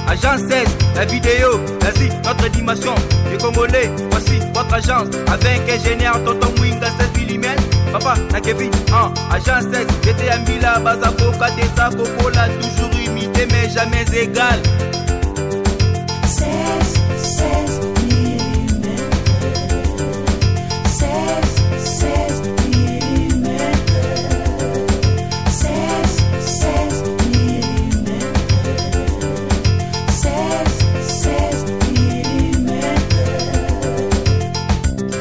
Agence 16, la vidéo, l'Asie, notre dimension. Les Congolais, voici votre agence. Avec ingénieur Tonton Mwinga 16 mm. Papa, na Kevin, 1, agence 16, j'étais à Mila, Bazakoka, Tessa, Kokola, toujours imité mais jamais égal. 16, 16 mm. 16, 16 mm. 16, 16 mm. 16, 16 mm.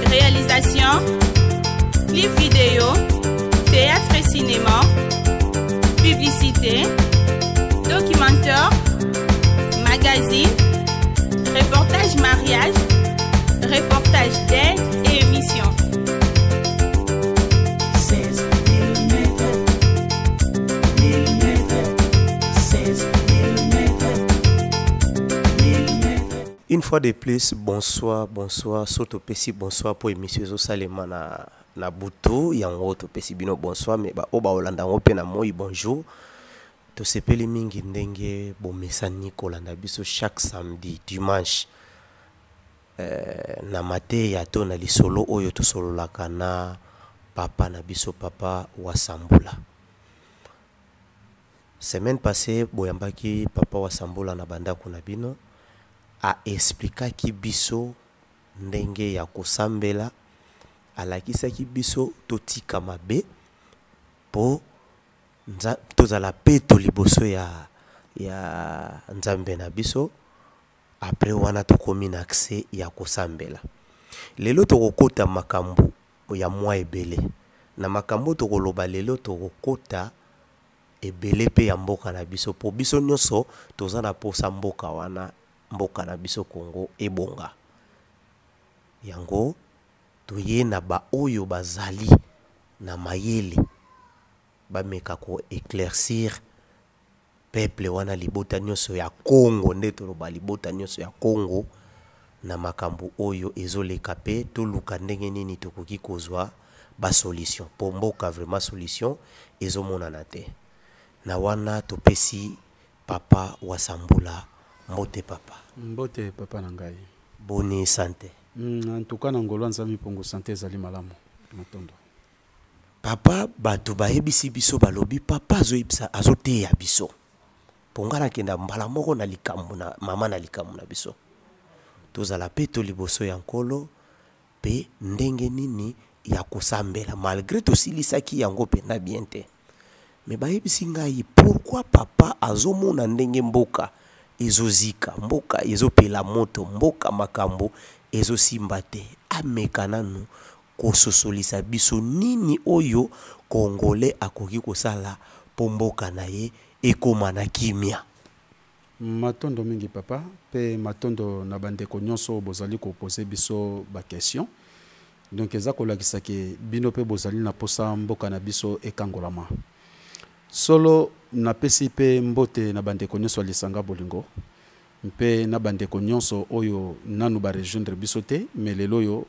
Réalisation, clip vidéo, théâtre et cinéma, publicité, documentaire, magazine, reportage mariage, reportage d'aide et émission. 16 mm. Mm. 16 mm. Mm. Une fois de plus, bonsoir, bonsoir, so topesi bonsoir po émission ezosalema na butu yango, topesi bino bonsoir, mais ba oyo baolanda yango mpe na moi, bonjour. Tosepeli mingi ndenge bomesani kolanda biso chaque samedi, dimanche, na mateya to na lisolo oyo tosololaka na papa na biso, papa Wasambula. Semaine passée boyambaki papa Wasambula na bandako na bino, aexplikaki biso ndenge ya kosambela, alakisaki biso totika mabe po tozala peto liboso ya Nzambe na biso. Après wana tokomi na accès ya kosambela. Lelo tokokota makambo ya mwa ebele. Na makambo tokoloba lelo, tokokota ebele pe ya mboka na biso, po biso nyonso toza na posa mboka wana, mboka na biso Congo ebonga. Yango toye na ba oyo bazali na mayele bameka ko éclaircir peuple wana, libota nyonso ya Congo, nde toloba libota nyonso ya Congo na makambo oyo ezoleka, pe toluka ndenge nini tokoki kozwa ba solution po mboka vraiment solution ezomonana te. Na wana topesi papa Wasambula mbote. Papa. Mbote, papa na ngai. Boni santé? En tout cas, na ngolo Nzambe mpongo, santé ezali malamu, matondo. Papa, bato bayebisi biso, balobi papa azoyebisa, azoteya biso mpo ngai nakenda mbala moko na likambo na mama, na likambo na biso, tozala mpe to liboso ya Nkolo mpe ndenge nini ya kosambela, malgré tosilisaki yango mpenza bien te. Me bayebisi ngai, pourquoi papa azomona ndenge mboka ezozika, mboka ezopela moto, mboka makambo ezosimba te, ameka nanu kososolisa biso nini oyo Congolais akoki kosala mpo mboka na ye ekóma na kimia? Matondo mingi, papa, mpe matondo na bandeko nyonso oyo bozali kopose biso baquestion. Donc eza kolakisa ke bino mpe bozali na posa mboka na biso ekangolama solo. Napesi mpe mbote na bandeko nyonso ya lisanga bolingo mpe na bandeko nyonso oyo nanu barejoindre biso te, mais lelo oyo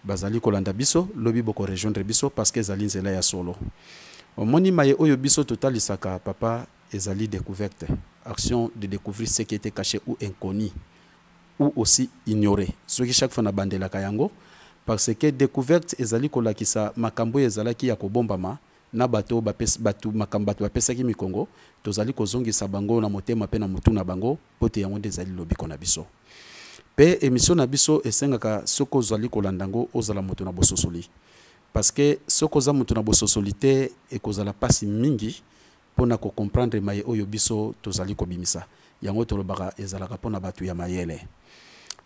bazali kolanda biso, lobi bokorejoindre biso, parce que ezali nzela ya solo. Omoni, maye oyo biso totalisaka, papa, ezali découverte, action de découvrir ce qui était caché ou inconnu ou aussi ignoré. Soki chaque fois nabandelaka yango, parce que découverte ezali kolakisa makambo oyo ezalaki ya kobombama na bato bato, makambo bato bapesaki mikongo, tozali kozongisa bango na motema mpe na motu na bango, mpo te yango nde ezali lobiko na biso. Mpe émission na biso esengaka, soki ozali kolanda yango, ozala moto na bososoli, parce que soki oza moto na bososoli te, ekozala mpasi mingi mpona kocomprendre maye oyo biso tozali kobimisa. Yango tolobaka ezalaka mpona bato ya mayele.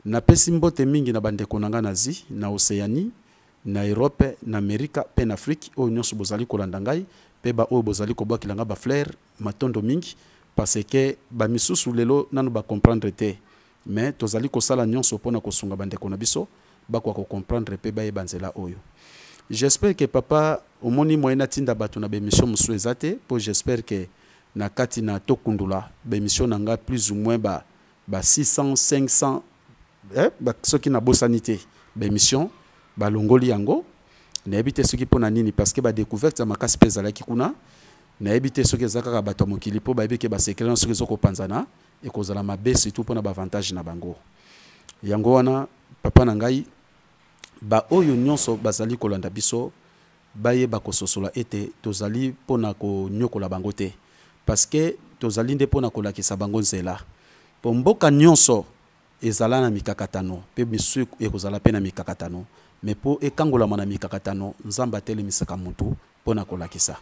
Napesi mbote mingi na bandeko na ngai na Asie, na Océanie, na Europe, na Amerika mpe na Afrique, oyo nyonso bozali kolanda ngai mpe baoyo bozali kobwakela ngai bafleur. Matondo mingi, parce que bamisusu lelo nanu bacomprendre te, mais tozali kosala nyonso mpona kosunga bandeko na biso bakoka kocomprendre mpe bayeba nzela oyo. J'espère que, papa, omoni moyen natinda bato na baémission mosusu eza te, mpo j'espère que na kati na tokundula baémission na ngai plus ou moins ba 600, 500, ba, soki nabosani te, baémission balongoli yango, nayebi te soki mpo na nini, parce que badécouverte ya makasi mpe ezalaki kuna. Nayebi te soki eza kaka bato ya mokili mpo bayebi ke basecret nyonso soki ezokopanzana. Ekozala mabe surtout mpona baavantage na bango. Yango wana, papa na ngai, baoyo nyonso bazali kolanda biso bayeba kososola ete tozali mpona konyokola bango te, parce que tozali nde mpona kolakisa bango nzela. Mpo mboka nyonso ezala na mikakatano, mpe misusu ekozala mpe na mikakatano, mais mpo ekangolama na mikakatano, Nzambe atelemisaka motu mpo na kolakisa.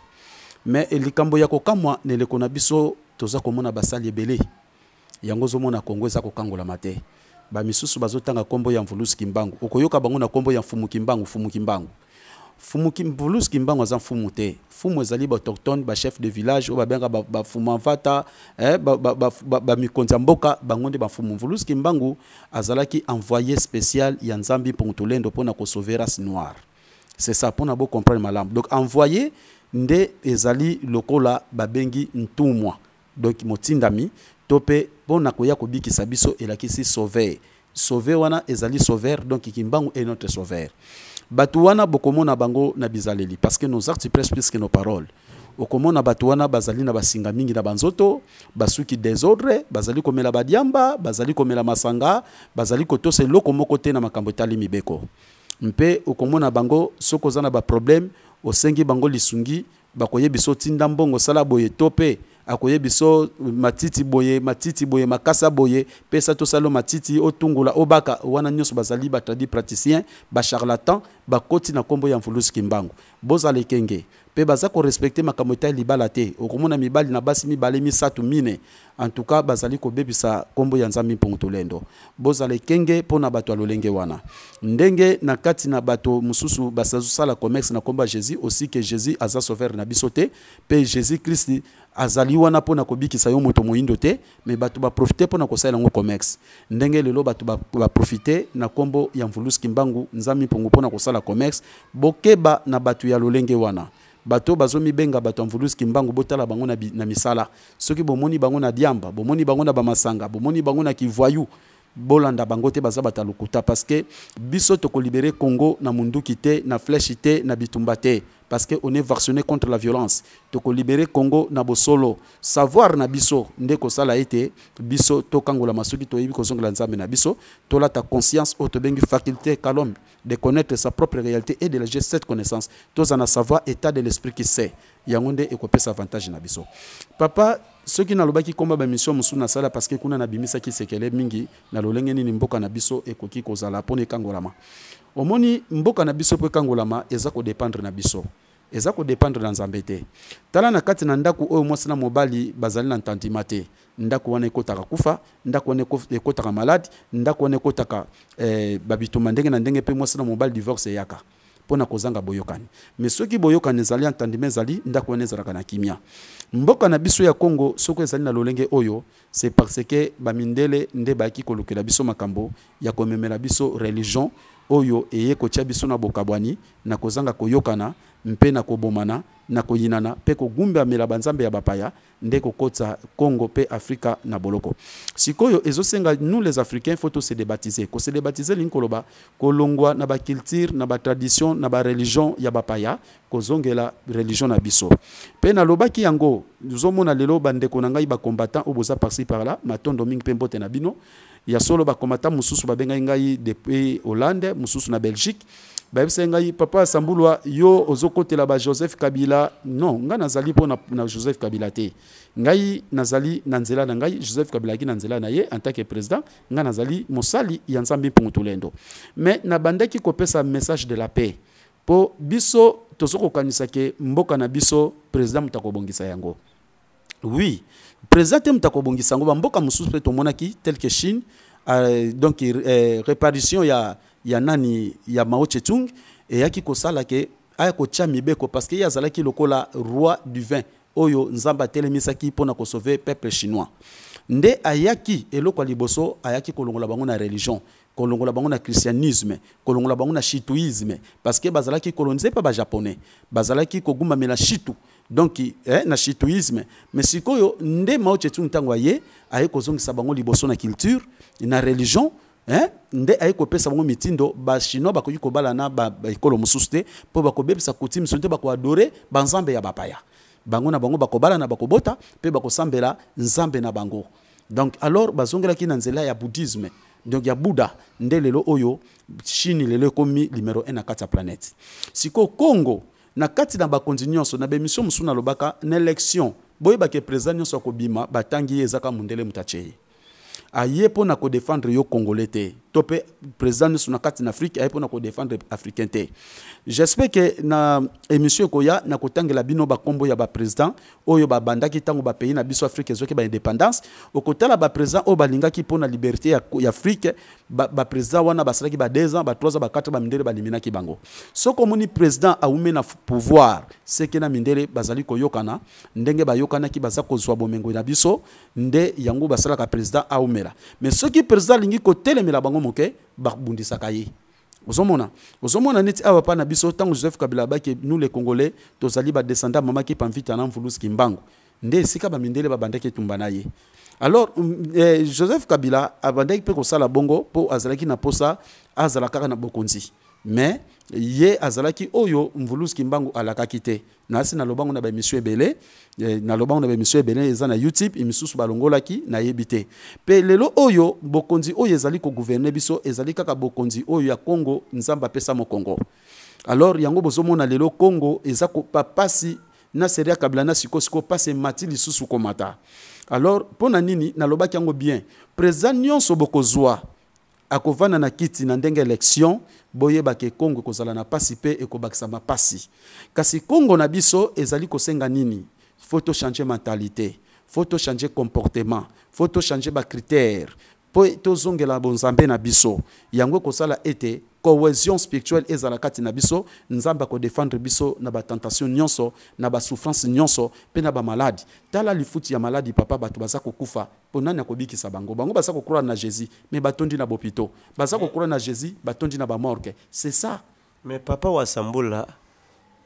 Mais likambo ya kokamwa, na eleko na biso toza komona basali ebele. Yango ozomona Kongo eza kokangolama te. Bamisusu bazotanga nkombo ya Mvuluzi Kimbangu, okoyoka bango na nkombo ya Mfumu Kimbangu. Mfumu Kimbangu, Mfumu Mvuluzi Kimbangu aza mfumu te. Mfumu ezali baautochtone, bachef de village oyo babengaka bafumu mvata, bamikonzi ya mboka, bango nde bamfumu. Mvuluzi Kimbangu azalaki envoyé spécial ya Nzambi Mpungu Tulendo mpona kosauver race noire. C'est ça, mpona bocomprendre malamu. Donc envoyé nde ezali lokola babengi ntumwa, donc motindami to mpe mpona koya kobikisa biso, elakisi sauveur. Sauveur wana ezali sauveur, donc Kimbangu est notre sauveur. Bato wana bokomona bango na bizaleli, parce que nos actes prêchent plus que nos paroles. Okomona bato wana bazali na basinga mingi na banzoto, basuki désordre, bazali komela badiamba, bazali komela masanga, bazali kotosa eloko moko te na makambo etali mibeko. Mpe okomona bango, soki oza na baproblème, osengi bango lisungi, bakoyebi so tinda mbongo, osala boye, to mpe akoyebi so matiti boye, matiti boye, makasa boye, pesa tosala matiti, otungola, obaka. Wana nyonso bazali batradi praticien, bacharlatan, bakoti na nkombo ya Mvuluzi Kimbangu. Bozala ekenge. Mpe baza korespecter makambo etali libala te. Okomona mibali na basi mibale, misato, mine. En tout cas, bazali kobebisa nkombo ya Nzambe Mpungu Tulendo. Bozala ekenge mpo na bato ya lolenge wana. Ndenge na kati na bato mosusu bazosala commerce na nkombo ya Jésus aussi, que Jésus aza sauveur na biso te, mpe Jésus Christ azali wana mpo na kobikisa yo moto moyindo te, mais bato baprofite mpo na kosalela yango commerce. Ndenge lelo bato baprofite na nkombo ya Mvuluzi Kimbangu, Nzambe Mpungu, mpo na kosala commerce. Bokeba na bato ya lolenge wana. Bato bazomibenga bato ya Mvuluzi Kimbangu, botala bango na misala. Soki bomoni bango na diamba, bomoni bango na bamasanga, bomoni bango na kivoyou, bolanda bango te, baza bato ya lokuta. Parce que biso tokolibérer Congo na munduki te, na flèche te, na bitumba te, parce que on est vacciné contre la violence. Tokolibérer Congo na bosolo, savoir na biso nde kosala ete biso tokangolama. Soki toyebi kozongela Nzambe na biso, tolata conscience oyo tobengi faculté qu'a l'homme de connaître sa propre réalité et de léger cette connaissance, toza na savoir, état de l'esprit qui sait, yango nde ekopesa avantage na biso. Papa, soki nalobaki komba bamission mosusu nasala, parce que kuna nabimisaki sekele mingi na lolenge nini mboka na biso ekoki kozala mpona ekangolama. Omoni, mboka na biso mpo ekangolama eza kodépendre na biso, eza kodépendre na Nzambe te. Tala, na kati na ndako oyo mwasi na mobali bazali na entendement te, ndako wana ekotaka kufa, ndako wana ekotaka malade, ndako wana ekotaka babituma ndenge na ndenge, mpe mwasi na mobali divorce eyaka mpo na kozanga boyokani. Mais soki boyokani ezali, entendement ezali, ndako wana ezalaka na kimia. Mboka na biso ya Congo, soki ezali na lolenge oyo, c'est parce que bamindele nde bayaki kolukela biso makambo ya komemela biso religion oyo eye kotia biso na bokabwani, na kozanga koyokana, mpe na kobomana, na koyinana, mpe kogumbamela banzambe ya bapaya, nde kokotisa Congo mpe Afrika na boloko. Sikoyo ezosenga nous les Africains, faut tose débaptiser. Kose débaptiser elingi koloba kolongwa na baculture, na batradition, na bareligion ya bapaya, kozongela religion na biso. Mpe nalobaki yango, ozomona lelo bandeko na ngai bacombattant oyo boza par-ci par-là, matondo mingi mpe mbote na bino. Ya solo, bacombattant mosusu babengai ngai depuis Hollande, mosusu na Belgique, bayebisaki ngai: "Papa Sambulwa, yo ozokotela ba Joseph Kabila." Non, ngai nazali mpo na Joseph Kabila te. Ngai nazali na nzela na ngai. Joseph Kabila aki na nzela na ye en tant que président. Ngai nazali mosali ya Nzambe Mpungu Tulendo. Mais nabandaki kopesa message de la paix, mpo biso tozokokanisa ke mboka na biso, président moto akobongisa yango. Oui, président te moto akobongisa yango. Bamboka mosusu mpe tomonaki, tel que Chine, donc réparation ya nani, ya Mao Tse-tung, eyaki kosala ke aya kotia mibeko, parce que ye azalaki lokola roi divin oyo Nzambe atelemisaki mpona kosauver peuple chinois. Nde ayaki, eloko ya liboso, ayaki kolongola bango na religion, kolongola bango na christianisme, kolongola bango na shintoïsme, parce que bazalaki colonisé mpe bajaponais, bazalaki kogumbamela Shinto, donc na shintoïsme. Mais sikoyo nde Mao Tse-tung, ntango aye kozongisa bango liboso na culture, na religion, nde aye kopesa bango mitindo: bachinois bakoki kobala na baekolo mosusu te, mpo bakobebisa coutume soki te, bakoadorer banzambe ya bapaya. Bango na bango bakobala na bakobota mpe bakosambela nzambe na bango. Donc alors bazongelaki na nzela ya bouddhisme, donc ya Bouddha. Nde lelo oyo Chine lelo ekomi numéro 1 na kati ya planète. Sikoyo Congo na kati na bakonzi nyonso, na baémission mosusu nalobaka na élection, boyebake président nyonso akobima, batangi ye, ezaka mondele moto atie ye, aye mpo na kodéfendre yo Congolais te, to mpe président nyonso na kati na Afrique aye mpo na kodéfendre Africain te. J'espère que na émission ekoya, na kotangela bino bakombo ya baprésident oyo babandaki ntango bapays na biso Afrique ezwaki baindépendance. Okotala baprésident oyo balingaki mpo na liberté ya Afrique, baprésident wana basalaki ba 2 ans, ba 3 ans, ba 4 ans, bamindele baliminaki bango. Soki omoni président awume na pouvoir, seke na mindele bazali koyokana. Ndenge bayokanaki, baza kozwa bomengo na biso, nde yango basalaka président aumela. Mais soki président alingi kotelemela bango moke, babundisaka ye. Ozomona neti awa pa na biso, ntango Joseph Kabila abaki: "Nous les Congolais, tozali badescendant mama Kimpa Vita na Mvuluzi Kimbangu", nde esika bamindele babandaki etumba na ye. Alors Joseph Kabila abandaki mpe kosala bongo mpo azalaki na posa azala kaka na bokonzi, mais ye azalaki oyo Mvuluzi Kimbangu alakaki te. Nasi nalobango na baémission ebele, nalobango na baémission ebele, eza na YouTube, misusu balongolaki, nayebi te. Mpe lelo oyo bokonzi oyo ezali kogouverner biso ezali kaka bokonzi oyo ya Kongo Nzambe apesa mokongo. Alors yango bozomona lelo Kongo eza pasi na série ya Kabila na sikosiko, pasi emati lisusu komata. Alors mpo na nini nalobaki yango bien? Président nyonso bokozwa akovanda na kiti na ndenge élection, boyebaka Kongo ekozala na pasi mpe ekobakisama pasi. Kasi Kongo na biso ezali kosenga nini? Faut tochanger mentalité, faut tochanger comportement, faut tochanger bacritère mpo tozongela bonzambe na biso. Yango ekosala ete cohésion spirituelle ezala kati na biso. Nzambe akodéfendre biso na batentation nyonso, na basouffrance nyonso mpe na bamaladi. Tala lifuti ya maladi, papa. Bato baza kokufa mpo nani akobikisa bango? Bango baza kocroire na Jésus, mais batondi na bopito. Baza kocroire na Jésus, batondi na bamorgue. C'est ça. Mais papa Wasambula,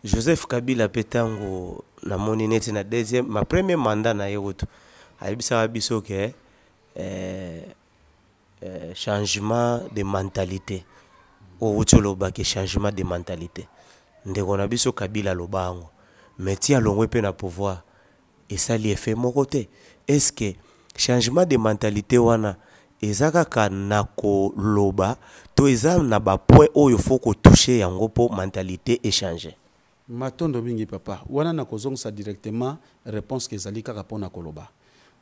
Joseph Kabila mpe, ntango namoni neti na deuxième ma premier mandat na ye kutu, ayebisaka biso ke changement de mentalité oyo wuti olobaki, changement de mentalité, ndeko na biso Kabila aloba yango, mais ti alongwe mpe na pouvoir, esali effet moko te. Est ce que changement de mentalité wana eza kaka na koloba to eza na bapoint oyo faut kotoucher yango mpo mentalité echanger? Matondo mingi, papa. Wana na kozongisa directement réponse ke ezali kaka mpo na koloba.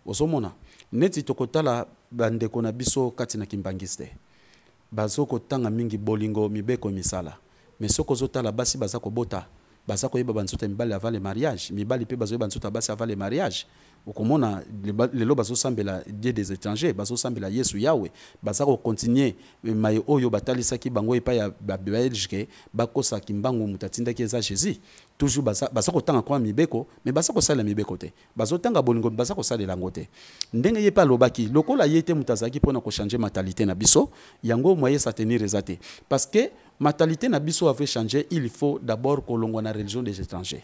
Ozomona neti tokotala bandeko na biso kati na kimbangisi te, bazokotanga mingi bolingo, mibeko, misala, mais soki ozotala basi baza kobota, baza koyeba banzoto ya mibali avant le mariage, mibali mpe bazoyeba nzoto ya basi avant le mariage. Okomona lelo bazosambela Dieu des étrangers, bazosambela Yesu Yawe, baza kocontinuer maye oyo batalisaki bango epai ya Babelge ke bakosaki mbangu, moto atindaki eza Jésus. Toujours baza, baza kotanga kwa mibeko, mais baza kosalela mibeko te. Bazotanga bolingo, baza kosalela yango te. Ndenge ye mpe alobaki, lokola ye te moto azalaki mpona kochanger mentalité na biso, yango moyen sa tenir eza te, parce que mentalité na biso avait changé, il faut d'abord kolongwa na religion des étrangers.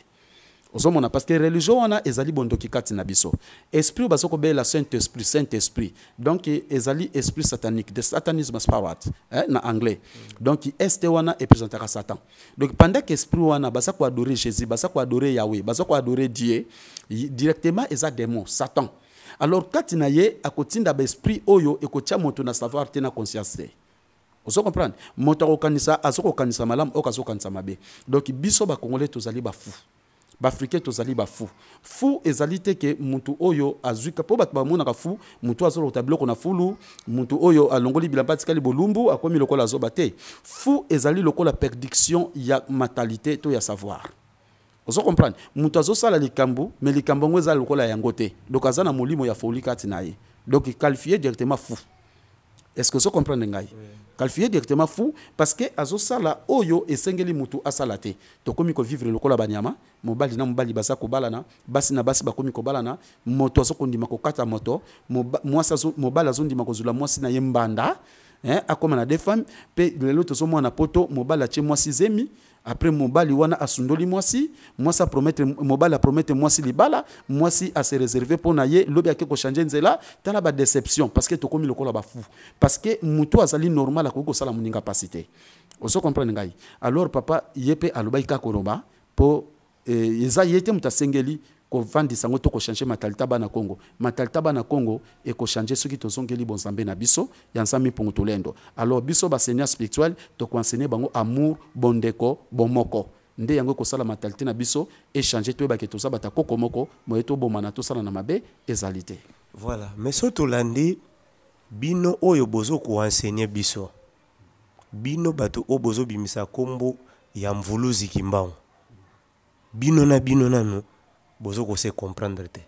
Ozomona, parce que religion wana ezali bondoki kati na biso. Esprit oyo baza kobelela saint esprit, saint esprit, donc ezali esprit satanique, de satanisme spirit, na anglais. Donc st wana eprésentaka Satan. Donc pendant que esprit wana baza koadorer Jésus, baza koadorer Yahweh, baza koadorer Dieu, directement eza démon Satan. Alors kati na ye akotinda baesprit oyo ekotia moto na savoir te, na conscience te. Ozo comprendre? Moto akokanisa, azokokanisa malamu, oyo azokanisa mabe. Donc biso Bacongolais tozali bafu, Baafricain tozali bafu. Fu ezali te ke mutu oyo azwi, mpo bato bamonaka fu mutu azolokota biloko na fulu, mutu oyo alongoli bilamba, atikali bolumbu, akomi lokola azoba te. Fu ezali lokola perdition ya mentalité to ya savoir. Ozo comprendre? Mutu azosala likambo, mais likambo yango eza lokola yango te. Donc aza na molimo ya folie kati na ye, donc qualifié directement fou. Est ce que ozo comprendre ngai? Oui. Qualifié directement fou, parce que azosala oyo esengeli mutu asala te. Tokomi kovivre lokola banyama. Mobali na mobali baza kobalana, basi na basi bakomi kobalana. Moto azokondima kokata moto, mwasi, mobali azondima kozula mwasi na ye mbanda, hein, akóma na deux femmes. Mpe lelo tozomona poto, mobali atie mwasi zemi, après mobali wana asundoli mwasi, mwasi apromettre mobali, apromettre mwasi libala, mwasi ase réserve mpo na ye, lobi ake kochanger nzela. Tala badéception, parce que tokomi lokola bafu, parce que motu azali normal akoki kosala moninga pasi te. Ozo comprendre ngai? Alors papa, ye mpe alobaki kaka koloba mpo eza ye te moto asengeli. Kovandisa yango to kochanger mentalité bana Congo. Mentalité bana Congo ekochanger soki tozongeli bonzambe na biso ya Nzambe Mpungu Tulendo. Alors biso baseigneur spirituel tokoenseigner bango amour, bondeko, bomoko. Nde yango ekosala mentalité na biso echanger, toyebake toza bato ya koko moko moye, tobomana, tosala na mabe ezali te. Voilà, mais so tolandi bino oyo bozo koenseigner biso, bino bato oyo bozobimisa nkombo ya Mvuluzi Kimbangu, bino na bino nanu bozo kose comprendre te.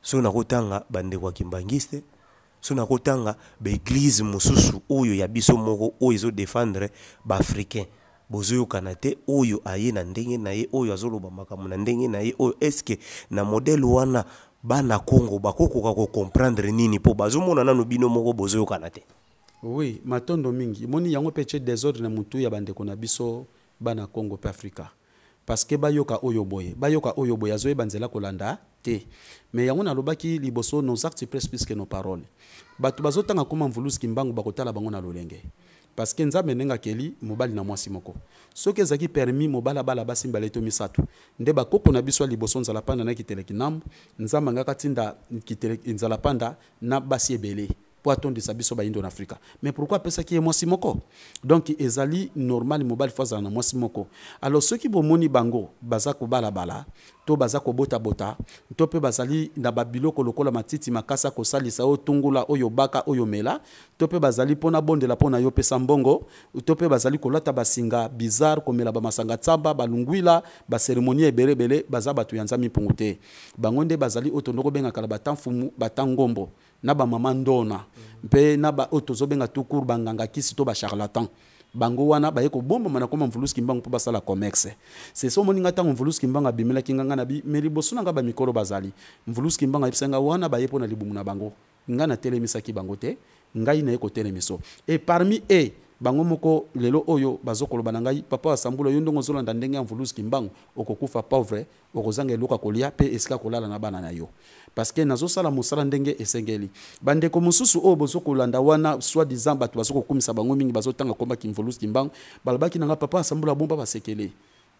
So nakotanga bandeko ya kimbangiste, so nakotanga baéglise mosusu oyo ya biso moko oyo ezodéfendre baafricain, bozoyokana te. Oyo aye na ndenge na ye, oyo azoloba makambo na ndenge na ye oyo. Est-ce na modèle wana bana Congo bakokoka kocomprendre nini? Mpo bazomona nanu bino moko bozoyokana te. Oui, matondo mingi. Moni yango mpe tie désordre na mutu ya bandeko na biso bana Congo mpe Afrika, parce que bayoka oyo boye, bayoka oyo boye, azoyeba nzela kolanda te. Mais yango nalobaki liboso, nos actes prêchent plus que nos paroles. Bato bazotanga koma Mvuluzi Kimbangu, bakotala bango na lolenge, parce que Nzambe ndenge akeli mobali na mwasi moko, soki ezalaki permis mobali abala basi mibale to misato, nde bakoko na biso ya liboso Nzala Panda na Kiteleki Nambu, Nzambe angaka tinda Nzala Panda na basi ebele mpo atondisa biso bayindo na Afrika. Mais pourquoi apesaki ye mwasi moko? Donc ezali normal, mobali faut azala na mwasi moko. Alors soki bomoni bango baza kobalabala to baza kobotabota to mpe bazali na babiloko lokola matiti makasi kosalisa oyo tungula, oyo baka, oyo mela, to mpe bazali mpona bondela mpo na yo pesa mbongo, to mpe bazali kolata basinga bizarre, komela bamasanga tsamba, balungwila, bacérémonie ebele ebele, baza bato ya Nzambe Mpungu te. Bango nde bazali oyo tondo kobengaka na batamfumu, batangombo na bamama ndona mpe na ba oyo tozobenga tout court banganga kisi to bacharlatan. Bango wana baye kobombama na koma Mvuluzi Kimbangu mpo basala commerce. C'est so omoni nga ntango Mvuluzi Kimbangu abimelaki nga, nga na bi me liboso na nga bamikolo bazali. Mvuluzi Kimbangu ayebisa nga wana baye mpo na libumu na bango. Nga natelemisaki bango te, ngai naye kotelemiso. Et parmi e bango moko lelo oyo bazokoloba na ngai: "Papa Wasambula, yo ndongo ozolanda ndenge ya Mvuluzi Kimbangu, okokufa pauvre, okozanga eloko ya kolia mpe esika kolala na bana na yo, parce que nazosala mosala ndenge esengeli." Bandeko mosusu oyo bozokolanda wana, soi disant bato bazokokumisa bango mingi, bazotanga komba Kimvuluzi Kimbangu, balobaki na nga: "Papa Asambula, bomba basekele.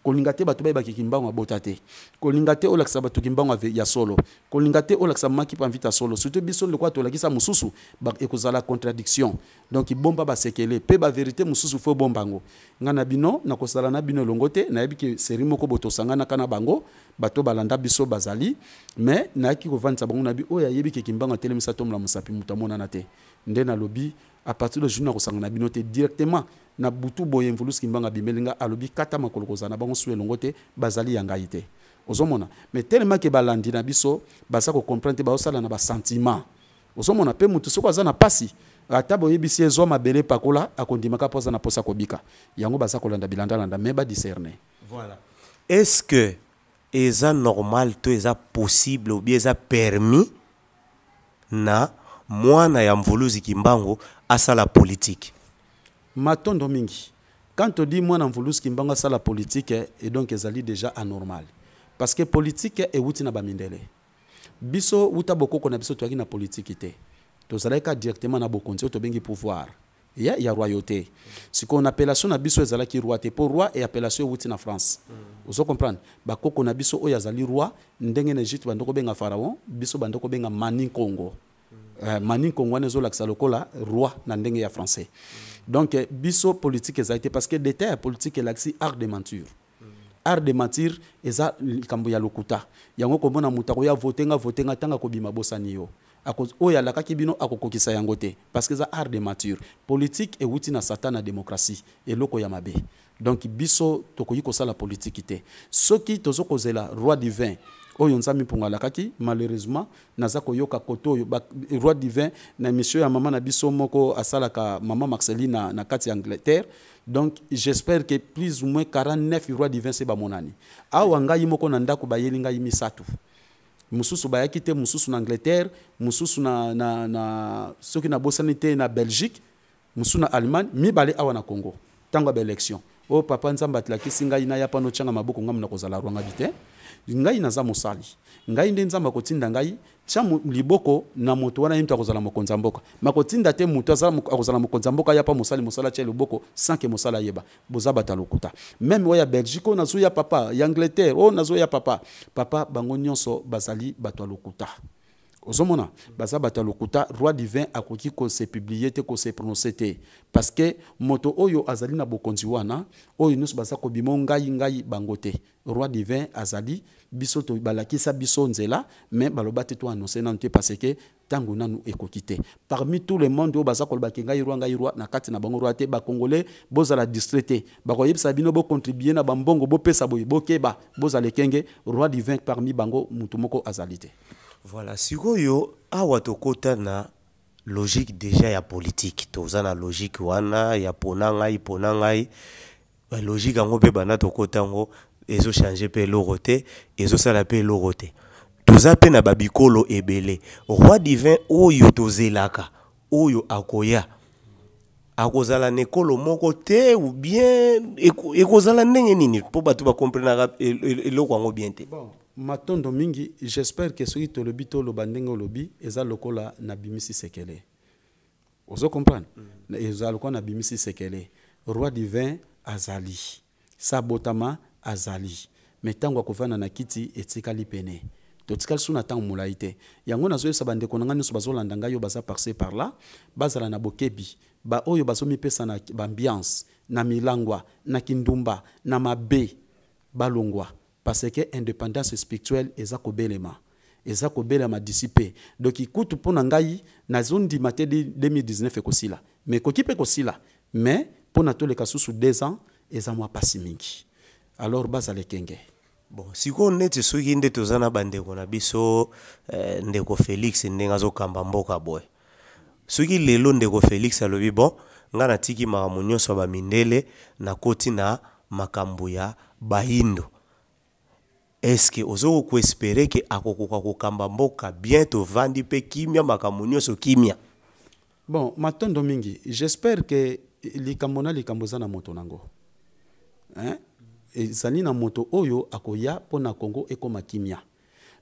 Kolinga te bato bayebaki Kimbangu abota te, kolinga te olakisa bato Kimbangu ya solo, kolinga te olakisa maki mpa mvita solo, surtout biso lokola tolakisa mosusu, ekozala contradiction. Donc bomba basekele mpe bavérité mosusu, faut bomba yango." Ngai na bino nakosala na bino elongo te. Nayebi ke série moko bo tosanganaka na bango, bato balanda biso bazali, mais nayaki kovandisa bango na bi oyo ayebi ke Kimbangu atelemisa tombola mosapi, moto amonana te. Nde nalobi à partir de jour nakosanga na bino te. Directement na butu boye, Mvuluzi Kimbangu abimeli nga, alobi: "Kata makolo, kozala na bango su elongo te, bazali ya ngai te." Ozomona, mais tellement ke balandi na biso baza kocomprendre te, bazosala na basentiment. Ozomona mpe motu soki aza na pasi, ata boyebisi ezwa mabele pakola, akondimaka mpo aza na mposa kobika. Yango baza kolanda bilandalanda, mais badiscerne. Voilà. Est-ce que eza normal to eza possible ou bien eza permis na mwana ya Mvuluzi Kimbangu asala politique? Matondo mingi. Quand on dit mwana Mvuluzi Kimbangu asala politique, et donc ezali déjà anormal, parce que politique ewuti na bamindele. Biso wuta bokoko na biso toyaki na politike te, tozalaki ka directement na bokonzi oyo tobengi pouvoir ya royauté. Sikoyo na appellation na biso ezalaki roi te, mpo roi e appellation ewuti na France. Ozo comprendre, bakoko na biso oyo azali roi, ndenge na Egypte bando kobenga pharaon, biso bando kobenga Mani Congo. Mani Congo wana ezolakisa lokola roi na ndenge ya français. Donc biso politique ezali te, parce que détail ya politique elakisi art de mentir. Art de mentir eza likambo ya lokuta. Yango komona moto akoya: "Vote nga, vote nga." Ntango akobima, bosani yo. Oyo alakaki bino akokokisa yango te, parce que eza art de mentir. Politique ewuti na Satan, na démocratie, eloko ya mabe. Donc biso tokoki kosala politike te soki tozo kozela roi divin oyo Nzambe Mpungu alakaki. Malheureusement naza koyoka kote oyo roi divin na émission ya mama na biso moko asalaka, mama Marceline na kati ya Angleterre. Donc j'espère que plus ou moins 49 roi divin se bamonani awa. Ngai moko na ndako bayeli ngai misato, mosusu bayaki te, mosusu na Angleterre, mosusu na soki nabosani te na Belgique, mosusu na Allemagne, mibale awa na Congo. Ntango ya baélection oyo, papa, Nzambe atilakisi ngai naya pano otyanga maboko, ngai na kozala rwanga bi te. Ngai naza mosali, ngai nde Nzambe akotinda ngai tia liboko na moto wana, ye moto akozala mokonzi ya mboka. Makotinda te moto akozala mokonzi ya mboka ya pa mosali, mosala atia loboko sans que mosala ayeba. Boza bato ya lokuta. Même oyo ya Belgique, oyo nazoya papa, ya Angleterre, oyo nazoya papa, papa, bango nyonso bazali bato ya lokuta. Ozomona, baza bato ya lokuta. Roi divin akoki kose publier te, kose prononcer te, parce que moto oyo azali na bokonzi wana, oyo nyonso baza kobima ngai ngai bango te. Roi divin azali, biso to balakisa biso nzela, mais baloba te to annoncer nanu te, parce que ntango nanu ekoki te. Parmi tout le monde oyo baza kolobaki ngai roi, ngai roi, na kati na bango roi te. Bacongolais, bozala distrait te. Bakoyebisa bino bocontribue na bambongo, bopesa boye, bokeba, bozala ekenge. Roi divin parmi bango mutu moko azali te. Voilà, sikoyo awa tokota na logique déjà ya politique. Toza na logique wana ya pona ngai, pona ngai. Logique yango mpe banda tokota yango, ezochange mpe eloko te, ezosala mpe eloko te. Toza mpe na babikolo ebele. Roi divin oyo tozelaka, oyo akoya, akozala na ekolo moko te ou bien ekozala ndenge nini? Mpo bato bakomprenaka eloko yango bien te. Bon, matondo mingi. J'espère que soki tolobi, toloba ndenge olobi, eza lokola nabimisi sekele. Ozo comprendre? Eza lokola nabimisi sekele. Roi divin azali, sabotama azali, mais ntango akovanda na kiti etikali pene, totikali su na ntango molai te. Yango nazoyebisa bandeko na ngai nyonso bazolanda ngai, oyo baza par-ci par-là, bazala na bokebi. Baoyo bazomipesa na baambiance, na milangwa, na kindumba, na mabe, balongwa, parce que indépendance spirituelle eza kobelema, eza kobelema d'ici peu. Donc kutu mpo na ngai nazondima te 2019 ekosila, mais ekoki mpe kosila, mais mpo na toleka susu 2 ans eza mwa pasi mingi. Alors bazala ekenge. Bon, sikoyo neti soki nde toza na bandeko na biso, ndeko Félix, ndenge azokamba mboka boye, soki lelo ndeko Félix alobi: "Bon, ngai natiki makambo nyonso ya bamindele, nakoti na makambo ya bayindo", est-ce ozoki koespérer ke akokoka kokamba mboka bien, tovandi mpe kimia, makambo nyonso kimia? Bon, matondo mingi. J'espère que likambo na likambo eza na moto nango, hein? Ezali na moto oyo akoya mpo na Kongo ekóma kimia.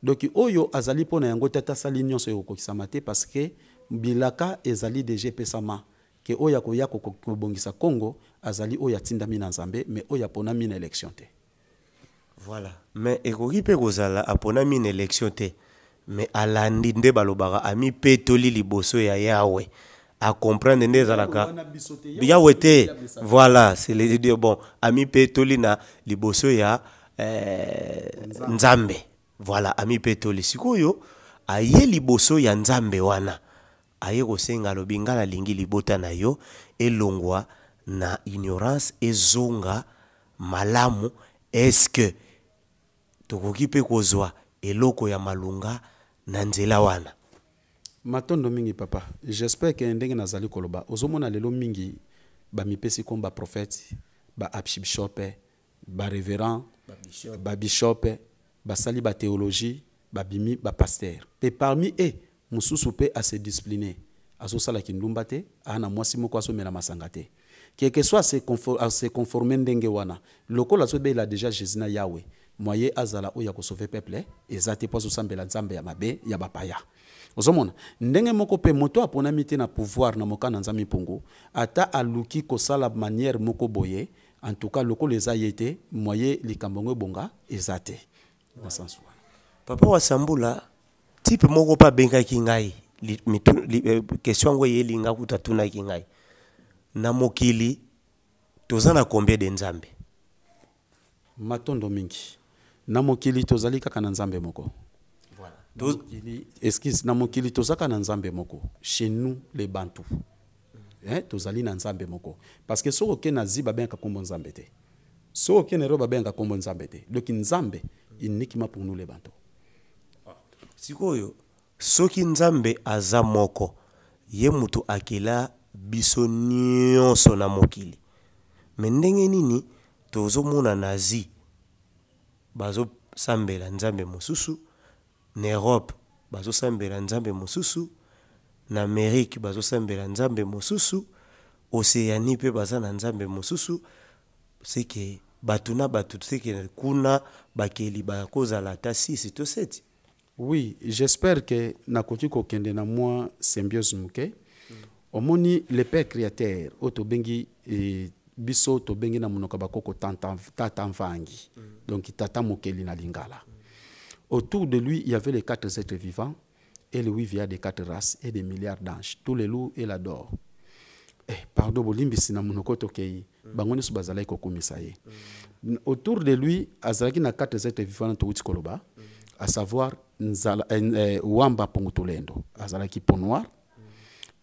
Donc oyo azali mpo na yango te, ata asali nyonso, ekokokisama te, parce que bilaka ezali déjà epesama ke oyo akoya kobongisa Kongo azali oyo atindami na Nzambe, mais oyo aponami na élection te. Voilà, mais ekoki mpe kozala aponami na élection te, mais alandi nde balobaka amipetoli liboso ya Yawe, acomprendre nde ezalaka Yawe te. Voilà, c'est le dire. Bon, amipetoli na liboso ya Nzambe. Voilà, amipetoli. Sikoyo aye liboso ya Nzambe wana, aye kosenga, alobi: "Ngai nalingi libota na yo elongwa na ignorance, ezonga malamu." Est-ce tokoki mpe kozwa eloko ya malunga na nzela wana? Matondo mingi, papa. J'espère ke ndenge nazali koloba, ozomona lelo mingi bamipesi kombo baprophète, baarchbishop, barévérend, babishop, basali bathéologie, babimi bapasteur. Mpe parmi e mosusu mpe ase discipline, azosalaki ndumba te, aa na mwasi moko, azomela masanga te, quelque soit ase conforme ndenge wana, lokola azobela déjà Jésus na Yawe, moye azala oyo ya kosauve peuple eza te, mpo azosambela nzambe ya mabe ya bapaya. Ozomona ndenge moko mpe moto aponami te na pouvoir na moka na Nzambe mpongo, ata aluki kosala manière moko boye, en tout cas lokola eza ye te, moye likambo yango ebonga eza te na sens wana. Papa Wasambula, type moko mpe abengaki ngai, question yango eyeli nga kuta, atunaki ngai: na mokili toza na combien de nzambe? Matondo mingi. Na mokili tozali kaka na Nzambe moko. Na mokili, excuse, na mokili tozaka na Nzambe moko. Chez nous les Bantu, hein, tozali na Nzambe moko, parce que soki okei na Asie, babengaka nkombo Nzambe te. Soki okei na Europe, babengaka nkombo Nzambe te. Donc Nzambe uniquement pour nous les Bantu. Sikoyo soki Nzambe aza moko, ye moto akela biso nyonso na mokili, mais ndenge nini tozomona na Asie bazosambela nzambe mosusu, na Europe bazosambela nzambe mosusu, na Amérique bazosambela nzambe mosusu, Océanie mpe baza na nzambe mosusu? Seke Bato na bato seke kuna bakeli bakozala ata 6 to 7. Oui, j'espère que nakoki kokende na mwa symbiose moke. Omoni, le père créateur oyo tobengi biso tobengi na monoko ya bakoko tata Mvangi, donc tata mokeli na lingala. Autour de lui, il y avait les quatre êtres vivants et les huit vieillards des quatre races et des milliards d'anges, tous les loups et l'adorent. Pardon, bolimbisi na monoko tokei. Bango nyonso bazalaki kokumisa ye. Autour de lui azalaki na quatre êtres vivants na towuti koloba, à savoir Nzala, Wamba Pongutulendo azalaki peau noire,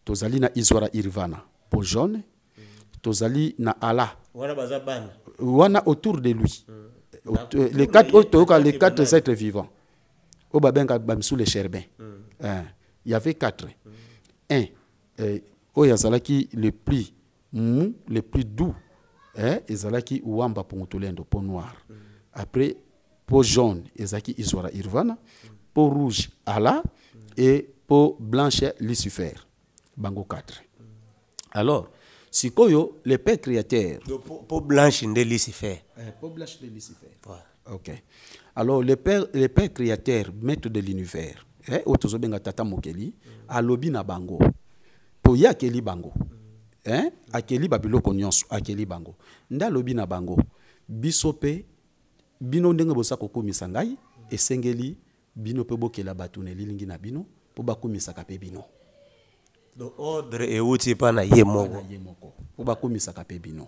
tozali na Izwara Irvana peau jaune, tozali na Allah. Wana baza bana. Wana autour de lui. Les quatre oyo toyoka, les quatre êtres vivants oyo babenga bamisu les chérubins. Il y avait quatre. Un oyo azalaki le plus mou, le plus doux, ezalaki Wamba Pongutulendo, peau noire. Après, peau jaune ezalaki Izwara Irvana, peau rouge Allah et peau blanche Lucifer. Bango quatre. Alors sikoyo le père créateur. Donc, peau blanche nde Lucifer. Peau blanche de Lucifer. Ouais. Ok. Alors le père créateur, maître de l'univers, oyo tozobenga tata mokeli, alobi na bango po ye akeli bango, akeli babiloko nyonso, akeli bango nde alobi na bango: biso mpe bino, ndenge boza kokumisa ngai, esengeli bino mpe bokela bato na elilingi na bino mpo bakumisaka mpe bino. Donc ordre euti epa na ye moko. Na ye moko, mpo bakumisaka mpe bino.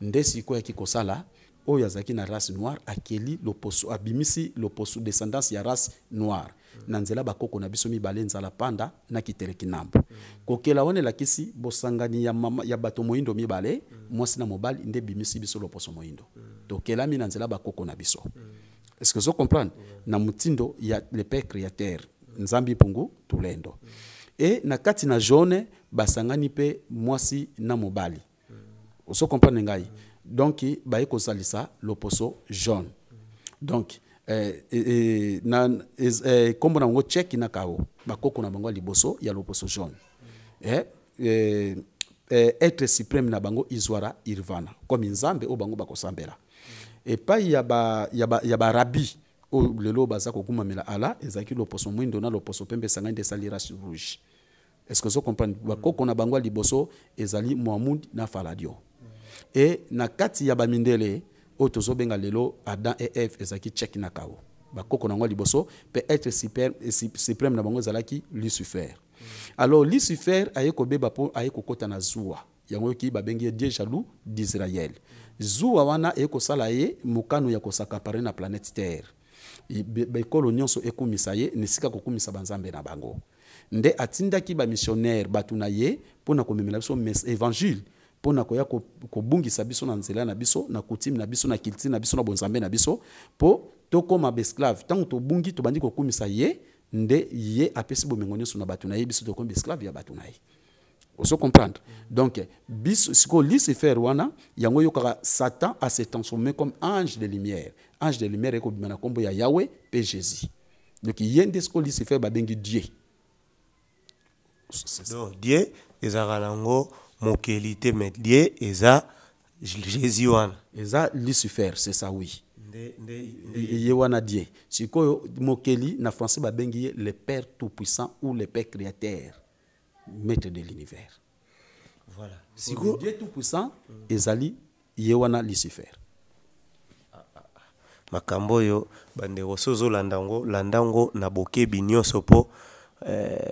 Nde sikoyo ayaki kosala oyo azalaki na race noire, akeli loposo, abimisi loposo, descendance ya race noire na nzela bakoko na biso mibale, Nzala Panda na Kiteleki Nambo. Kokela wana elakisi bosangani ya mama, ya bato moyindo mibale, mwasi na mobali, nde ebimisi biso loposo moyindo. Tokelami na nzela bakoko na biso. Est-ce que ozo comprendre? Na motindo ya le père créateur Nzambi Mpungu Tulendo. E na kati na jaune basangani mpe mwasi na mobali. Ozo comprendre ngai? Donc baye kozalisa loposo jaune. Donc na kombo na bango Cheki na Kao, bakoko na bango ya liboso ya loposo jaune. Être suprême na bango Izwara Irvana, comme Nzambe oyo bango bakosambela. Epai ya barabi oyo lelo baza kokumamela Allah, ezalaki loposo mwindo na loposo pembe esangani nde esali race rouge. Est-ce que ozo comprendre? Bakoko na bango ya liboso ezali Muhamud na Faladio. E na kati ya bamindele oyo tozobenga lelo Adam et Eve, ezalaki Chek na Kao, bakoko na yango ya liboso. Mpe être suprême na bango ezalaki Lucifer. Alors Lucifer aye kobeba mpo aye kokɔta na zuwa yango, oyoki babengi ye Dieu jaloux d'Israël. Zuwa wana eye kosala ye mokano ya kos'accaparer na planète Terre, baekolo nyonso ekumisa ye na esika kokumisa banzambe na bango. Nde atindaki bamissionnaire, bato na ye, mpona komemela biso évangile, mpona koya kobungisa biso na nzela na biso, na coutume na biso, na culture na biso, na bonzambe na biso, mpo tokóma baesclave. Ntango tobungi, tobandi kokumisa ye, nde ye apesi bomengo nyonso na bato na ye, biso tokomi baesclave ya bato na ye. Ozo comprendre? Donc biso sikoyo Lucifer wana, yango oyokaka Satan a se transformé comme ange de lumière. Ange de lumière ekobima na nkombo ya Yahweh mpe Jésus. Donc ye nde sikoyo Lucifer babengi Dieu. Donc Dieu ezalaka nango mokeli te, mais Dieu eza Jésus wana. Eza Lucifer, c'est ça, oui. Nde ye wana Dieu. Sikoyo mokeli na français babengi ye le père tout puissant ou le père créateur, maître de l'univers. Voilà. Sikoyo Dieu tout puissant ezali ye wana Lucifer. Makambo oyo, bandeko, so ozolanda yango, landa yango na bokebi nyonso, mpo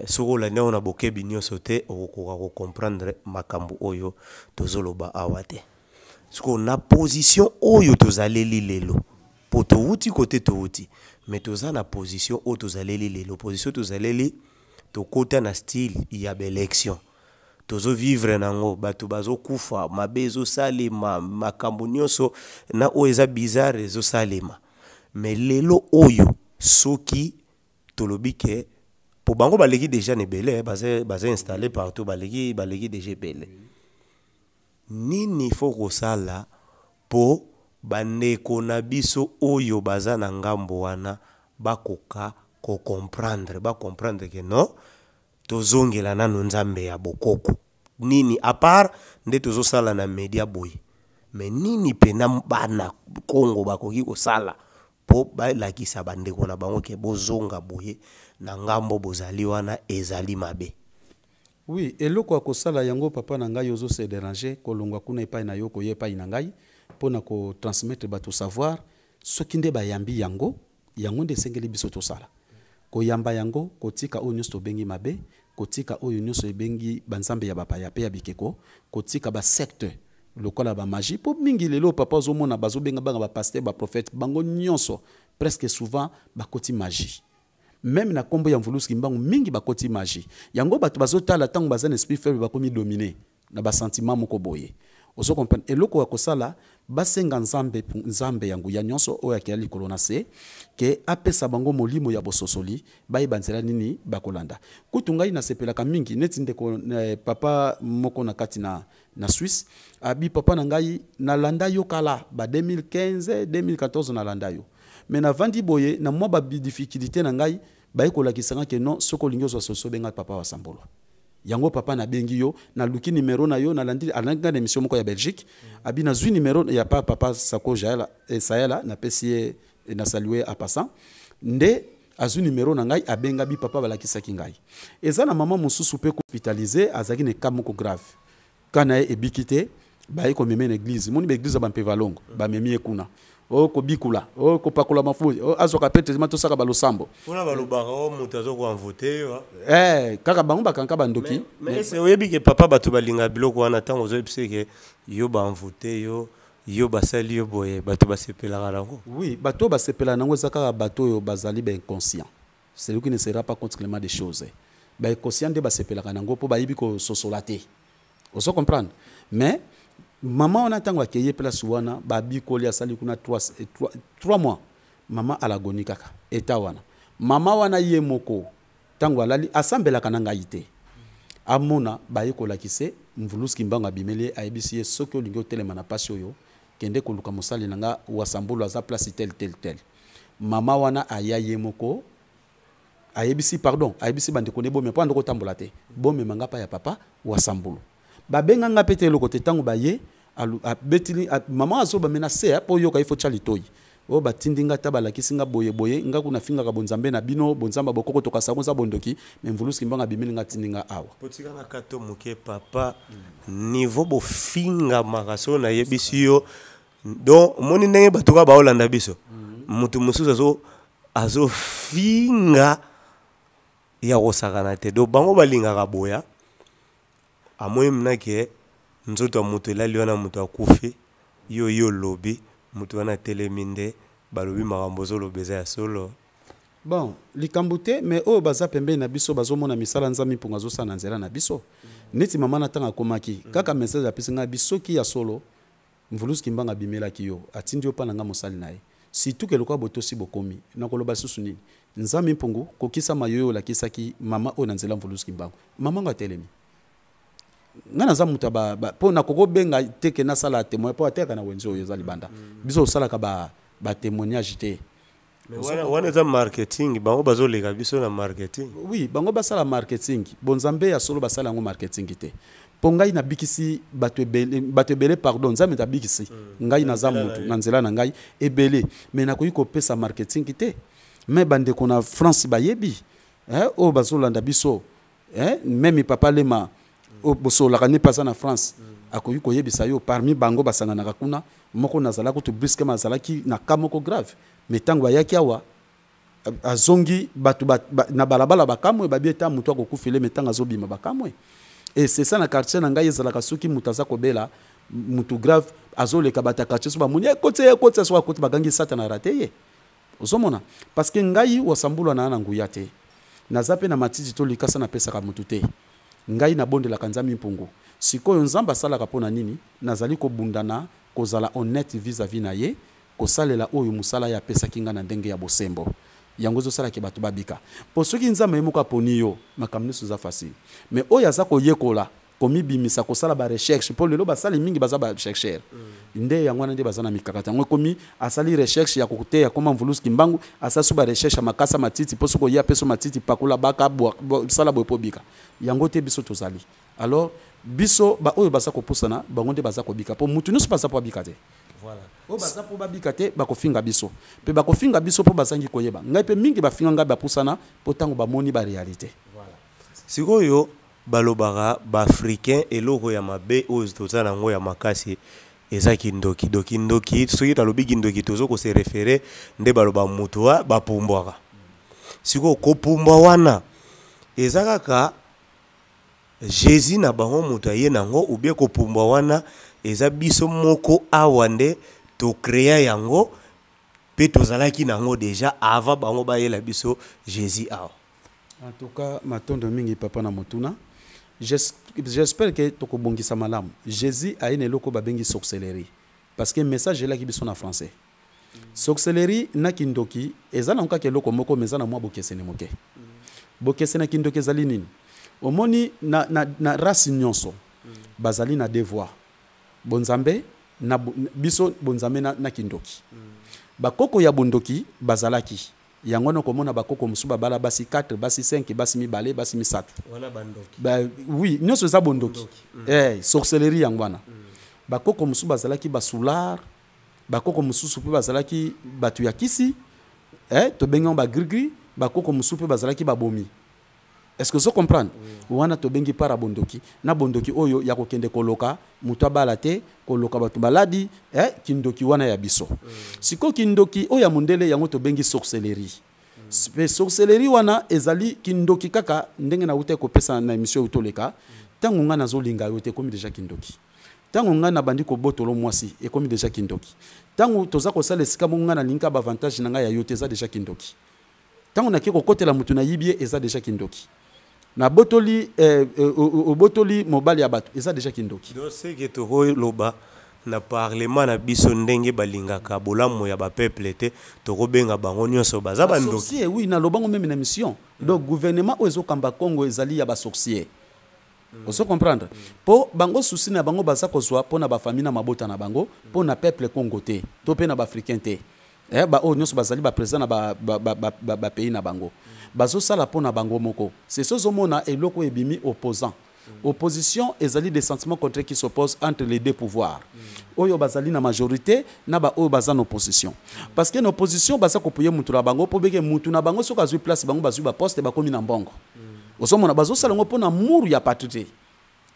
soki olandi yango na bokebi nyonso te, okokoka kocomprendre makambo oyo tozoloba awa te. Sikoyo na position oyo tozaleli lelo, mpo towuti kote towuti, mais toza na position oyo tozaleli lelo, position tozaleli, tokota na style ya baélection, tozovivre nango, bato bazokufa, mabe ezosalema, makambo nyonso na oyo eza bizarre ezosalema. Mais lelo oyo, soki tolobi ke po bango baleki déjà na ebele, baza installé partout, baleki déjà ebele, nini fo kosala mpo bandeko na biso oyo baza na ngambo wana bakoka kocomprendre, bacomprendre ke non, tozongela nano Nzambe ya bokoko? Nini à part nde tozosala na media boye? Mais nini pena bana Congo bakoki kosala mpo balakisa bandeko na bango ke bozonga boye na ngambo bozali wana ezali mabe? Oui, eloko ya kosala yango, papa na ngai, ozo se déranger kolongwa kuna epai na yo koya epai na ngai mpona kotransmettre bato savoir. Soki nde bayambi yango, yango nde esengeli biso tosala. Koyamba yango, kotika oyo nyonso tobengi mabe, kotika oyo nyonso ebengi banzambe ya bapaya mpe ya bikeko, kotika basecte lokola bamagie. Mpo mingi lelo, papa, ozomona bazobenga banga bapasteur, baprophète, bango nyonso presque souvent bakoti magie. Même na nkombo ya Mvuluzi Kimbangu, mingi bakoti magie. Yango bato bazotala, ntango baza na esprit faible, bakomi domine na basentiment moko boye. Ozo comprendre? Eloko ya kosala, basenga Nzambe, Nzambe ya nguya nyonso oyo akela likolo na se, ke apesa bango molimo ya bososoli, bayeba nzela nini bakolanda. Kutu ngai nasepelaka mingi neti ndeko papa moko na kati na Suisse abi: "Papa na ngai, nalanda yo kala ba 2015, 2014, nalanda yo, mais navandi boye na mwa badifficulté na ngai, baye kolakisa nga ke non, soki olingi ozwa solution, benga papa wa Sambolo." Yango papa, nabengi yo, naluki numero na yo, nalandi, alandi nga na émission moko ya Belgique. Abi nazwi numero ya papa Sako Jaela, Sayela, napesi ye na salue en passant. Nde azwi numero na ngai, abenga bi: "Papa, balakisaki ngai, eza na mama mosusu mpe hospitalisé, azalaki na eka moko grave, ka na ye ebiki te, baye komema na église. Moni baéglise ya bampeva longo, bamemi ye kuna, o kobikula, o kopakola mafuta, o azwaka pe traitement, tosaka balosambo." Mpona balobaka o moto azokoenvoûter yo. Kaka bango bakanga bandoki. Mais ese oyebi ke, papa, bato balingaka biloko wana? Ntango ozoyebisa ke yo baenvoûter yo, yo basali yo boye, bato basepelaka nango. Oui, bato oyo basepelaka nango eza kaka bato oyo bazali bainconscient, celui qui ne sera pas compte clairement des choses. Bainconscient nde basepelaka nango, mpo bayebi kososola te. Ozo comprendre? Mais mama wana, ntango akeye place wana, babikoli, asali kuna 3 mois, mama alagoni kaka eta wana. Mama wana ye moko, ntango alali, asambelaka na ngai te, amona baye kolakise Mvuluzi Kimbangu abimeli ye, ayebisi ye: "Soki olingi otelema na pasi oyo, kende koluka mosali na nga Wasambulu, aza place tel tel tel." Mama wana aya ye moko, ayebisi, pardon, ayebisi bandeko ne: "Bomema, mpo andoko otambola te, bomema nga pa ya papa Wasambulu." Babenga nga mpe te, eloko te. Ntango baye, abetili mama, azoba me na se mpo oyoka, ifo tya litoi oyo batindi nga ta, balakisi nga boye boye, nga kuna fingaka bonzambe na bino, bonzambe bokoko, tokasa ngo eza bondoki, mais Mvuluzi Kimbangu abimeli nga, atindi nga awa. Potikanga kato moke, papa. Niveau bofingamaka, so nayebisi yo, donc omoni ndenge bato kaka baolanda biso, motu mosusu azofinga ya kosakana te. Donc bango balingaka boya, amoni mna ke nzoto ya moto elali wana, moto akufi, yo olobi moto wana atelemi, nde balobi makambo ozoloba eza ya solo. Bon, likambo te, mais oyo baza pembeni na biso bazomona misala Nzambe mpongo azosala na nzela na biso. Neti mama na, ntango akomaki, kaka message apesi ngai: "Bisoki ya solo Mvuluzi Kimbangu abimelaki yo, atindi yo mpa na nga mosali na ye." Surtout ke lokola botosi bokomi, nakoloba lisusu nini? Nzambe mpongo kokisama yo oyo olakisaki mama oyo na nzela Mvuluzi Kimbangu, mama ngo atelemi. Nga naza moto ya mpo nakokobenga te ke nasala témoin, mpo atekaka na wenze oyo eza libanda. Biso osalaka batémoignage te. Mais wana eza marketing, bango bazoleka biso na marketing. Oui, bango basala marketing, bonzambe ya solo basala yango marketing te. Mpo ngai nabikisi bato ebele, bato ebele, pardon, Nzambe tabikisi ngai, naza motu na nzela na ngai ebele, mais nakoki kopesa marketing te. Mais bandeko na France bayebi, oyo bazolanda biso, même papa Lema oyo bosololaka ne mpe aza na France, akoki koyebisa yo. Parmi bango basanganaka kuna, moko nazalaki kutu brusquement, azalaki na cas moko grave, mais ntango ayaki awa, azongi, bato na balabala bakamwe, babi eta moto akokufele, mais ntango azobima, bakamwe. Et c'est ça, na quartier na ngai ezalaka, soki moto aza kobela, moto grave azoleka, bato ya quartier so bamoni, ekoti, ekoti, so akoti, bagangi: "Satana rate ye." Ozomona? Parce que ngai Wasambulwa na na nguya te, naza mpe na matiti to likasa napesaka motu te. Ngai nabondelaka Nzambe mpungu. Sikoyo Nzambe asalaka mpo na nini? Nazali kobundana kozala honnête vis-à-vis na ye, kosalela oyo mosala ye apesaki ngai na ndenge ya bosembo. Yango ezosalaki bato babika. Mpo soki Nzambe ye moko aponi yo, makambo nyonso eza facile. Mais oyo aza koyekola, komibimisa, kosala barecherche, mpo lelo basali mingi baza bachercheur, nde yango wana nde baza na mikakata. Yango ekomi asali recherche ya koteya koma Mvuluzi Kimbangu, asali so barecherche ya makasa, matiti, mpo soki oya mpe so matiti, pakola, baka, sala boye mpo bika. Yango te biso tozali. Alors Biso baoyo baza kopusana, bango nde baza kobika, mpo mutu nyonso baza mpo abika te. Voilà. Oyo baza mpo babika te, bakofinga biso mpe bakofinga biso mpo bazangi koyeba. Ngai mpe mingi bafinga ngai, bapusana mpo ntango bamoni baréalité. Voilà. Sikoyo balobaka baafricain, eloko ya mabe oyo toza nango ya makasi eza kindoki. Do kindoki, soki talobi kindoki, tozo kose référer nde baloba moto wa bapumbwaka. Sikoyo kopumbwa wana eza kaka Jésus na bango moto aye nango, ou bien kopumbwa wana eza biso moko awa nde tocréa yango mpe tozalaki nango déjà avant bango bayela biso Jésus awa? En tout cas, matondo mingi, papa, na motuna. J'espère que tokobongisa malamu. Jésus aye na eloko babengi sorcellerie, parce que message elaki biso na français. Sorcellerie na kindoki eza nango kaka eloko moko, mais eza na mwa bokeseni moke. Bokeseni ya kindoki ezali nini? Omoni, na race nyonso bazali na devoir bonzambe na biso bonzambe na kindoki. Bakoko ya bondoki bazalaki yango wana. Komona bakoko mosusu babala basi 4, basi 5, basi mibale, basi misato. Wana bandoki. Ba, oui, nyonso eza bondoki. Sorcellerie yango wana. Bakoko mosusu bazalaki basoûlards, bakoko mosusu mpe bazalaki bato ya kisi, tobengi yango bagrigri. Bakoko mosusu mpe bazalaki babomi. Est-ce que ozo comprendre? Wana tobengi para bondoki na bondoki oyo ya kokende koloka moto abala te, koloka bato baladi, kindoki wana ya biso. Sikoyo kindoki oyo ya mondele, yango tobengi sorcellerie. Mpe sorcellerie wana ezali kindoki kaka ndenge nauta kopesa na émission oyo toleka. Ntango ngai nazolinga yo te, ekomi déjà kindoki. Ntango ngai nabandi kobotolo mwasi, ekomi déjà kindoki. Ntango toza kosala esika moko, ngai nalingi ka baavantage na ngai ya yo te, eza déjà kindoki. Ntango nake kokotela motu, nayibi ye, eza déjà kindoki. Nabotoli obotoli mobali ya bato, eza déjà kindoki. Donc seke tokoloba na parlement na biso, ndenge balingaka bolamu ya bapeuple te, tokobenga bango nyonso baza bandoki? Sorcier, oui. Nalobango même na mission. Donc gouvernement oyo ezokamba Congo ezali ya basorcier. Ozo comprendre? Mpo bango, souci na bango baza kozwa mpo na bafamille na mabota na bango, mpo na peuple Congo te, to mpe na baafricain te. Baoyo nyonso bazali baprésident na bapays ba na bango, bazosala mpo na bango moko. C'est ozomona eloko oyo ebimi opposant. Opposition ezali des sentiments contraires qui s'opposent entre les deux pouvoirs, oyo bazali na majorité na baoyo baza na opposition, parce que na opposition baza kopuye mutu na bango, mpo beke mutu na bango soki azwi place, bango bazwi baposte, bakomi na mbongo. Ozomona, bazosala yango mpo na amour ya patrie te.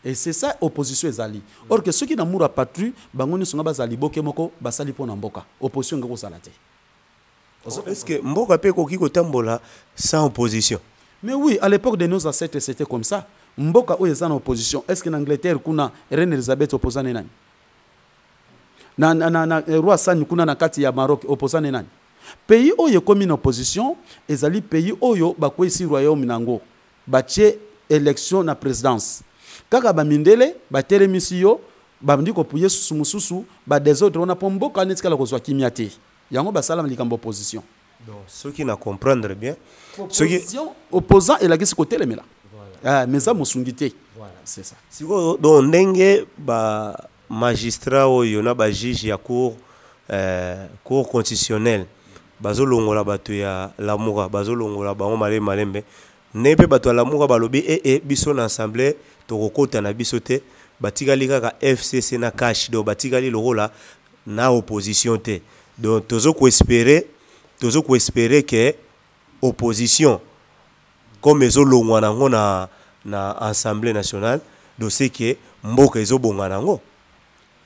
Et c'est ça opposition ezali. Or que soki na amour ya patrie, bango nyonso nga bazala liboke moko, basali mpo na mboka, opposition nge kozala te. Est ce que mboka mpe ekoki kotambola sans opposition? Mais oui, à l'époque de nos ancêtres, c'était comme ça. Mboka oyo eza na opposition, est ce que na Angleterre kuna, reine Elizabeth opposant ne nani? Na roi Sani kuna na kati ya Maroc, opposant ne nani? Pays oyo ekomi na opposition ezali pays oyo bakweyisi royaume nango, batie élection na présidence, kaka bamindele batelemisi yo, bandi kopuye susu mosusu, badésordre wana, mpo mboka wana etikala kozwa kimia te. Yango basala likambo opposition. Donc soki na comprendre bien, soki Opposition, opposant elakisi kotelemela. Ah, mais eza mosungi te, c'est ça. Sikoyo donc ndenge bamagistrat oyo na bajuge ya cour constitutionnelle bazolongola bato ya Lamuka, bazolongola bango malembe malembe, ndenge mpe bato ya Lamuka balobi ee biso na assemblée tokokota na biso te, batikali kaka FCC na CACH, donc batikali lokola na opposition te. Donc tozokoespérer ke opposition comme ezolongwa nango na Assemblée nationale, donc c'est que mboka ezobonga nango?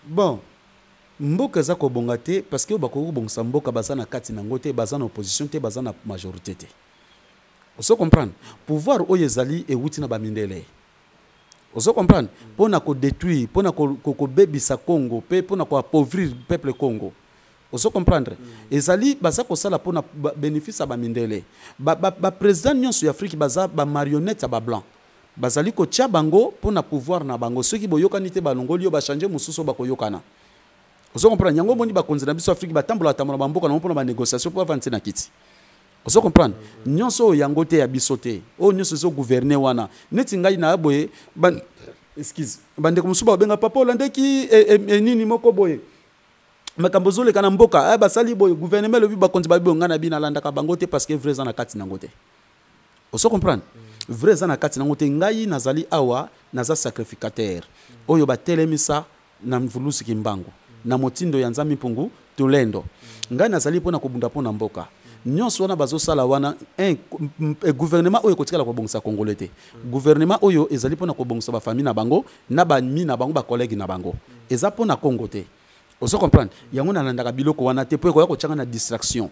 Bon, mboka eza kobonga te, parce que oyo bakoki kobongisa mboka baza na kati nango te, baza na opposition te, baza na majorité te. Ozo comprendre? Pouvoir oyo ezali ewuti na bamindele. Ozo comprendre? Mpo na kodétruire, mpo na kobebisa Congo mpe mpo na koappauvrir peuple Congo. Ozo comprendre? Ezali baza kosala mpo na bénéfice ya bamindele. Baprésident nyonso ya Afrique baza bamarionnette ya bablanc, bazali kotia bango mpo na pouvoir na bango. Soki boyokani te, balongoli yo, bachange mosusu oyo bakoyokana. Ozo comprendre? Yango omoni bakonzi na biso Afrique batambola tambola bamboka nango mpona banégociation mpo bavandi te na kiti. Ozo comprendre? Nyonso oyo yango te ya biso te, oyo nyonso ezogouverne wana. Neti ngai na boye excuse, bandeko mosusu babenga: "Papa, olandeki nini moko boye, makambo ozoleka na mboka, basali boye, gouvernement elobi, bakonzi babi boye." Ngai na bino alandaka bango te, parce que vrai eza na kati nango te. Ozo comprendre? Vrai eza na kati nango te. Ngai nazali awa, naza sacrificateur oyo batelemisa na Mvuluzi Kimbangu na motindo ya Nzambi Mpungu Tulendo. Ngai nazali mpona kobunda mpona mboka. Nyonso wana bazosala wana, gouvernement oyo ekotikala kobongisa Congolais te. Gouvernement oyo ezali mpona kobongisa bafamille na bango, na bami na bango, bacollègue na bango. Eza mpona Congo te. Ozo comprendre? Yango nalandaka biloko wana te, mpo ekoya kotianga na distraction.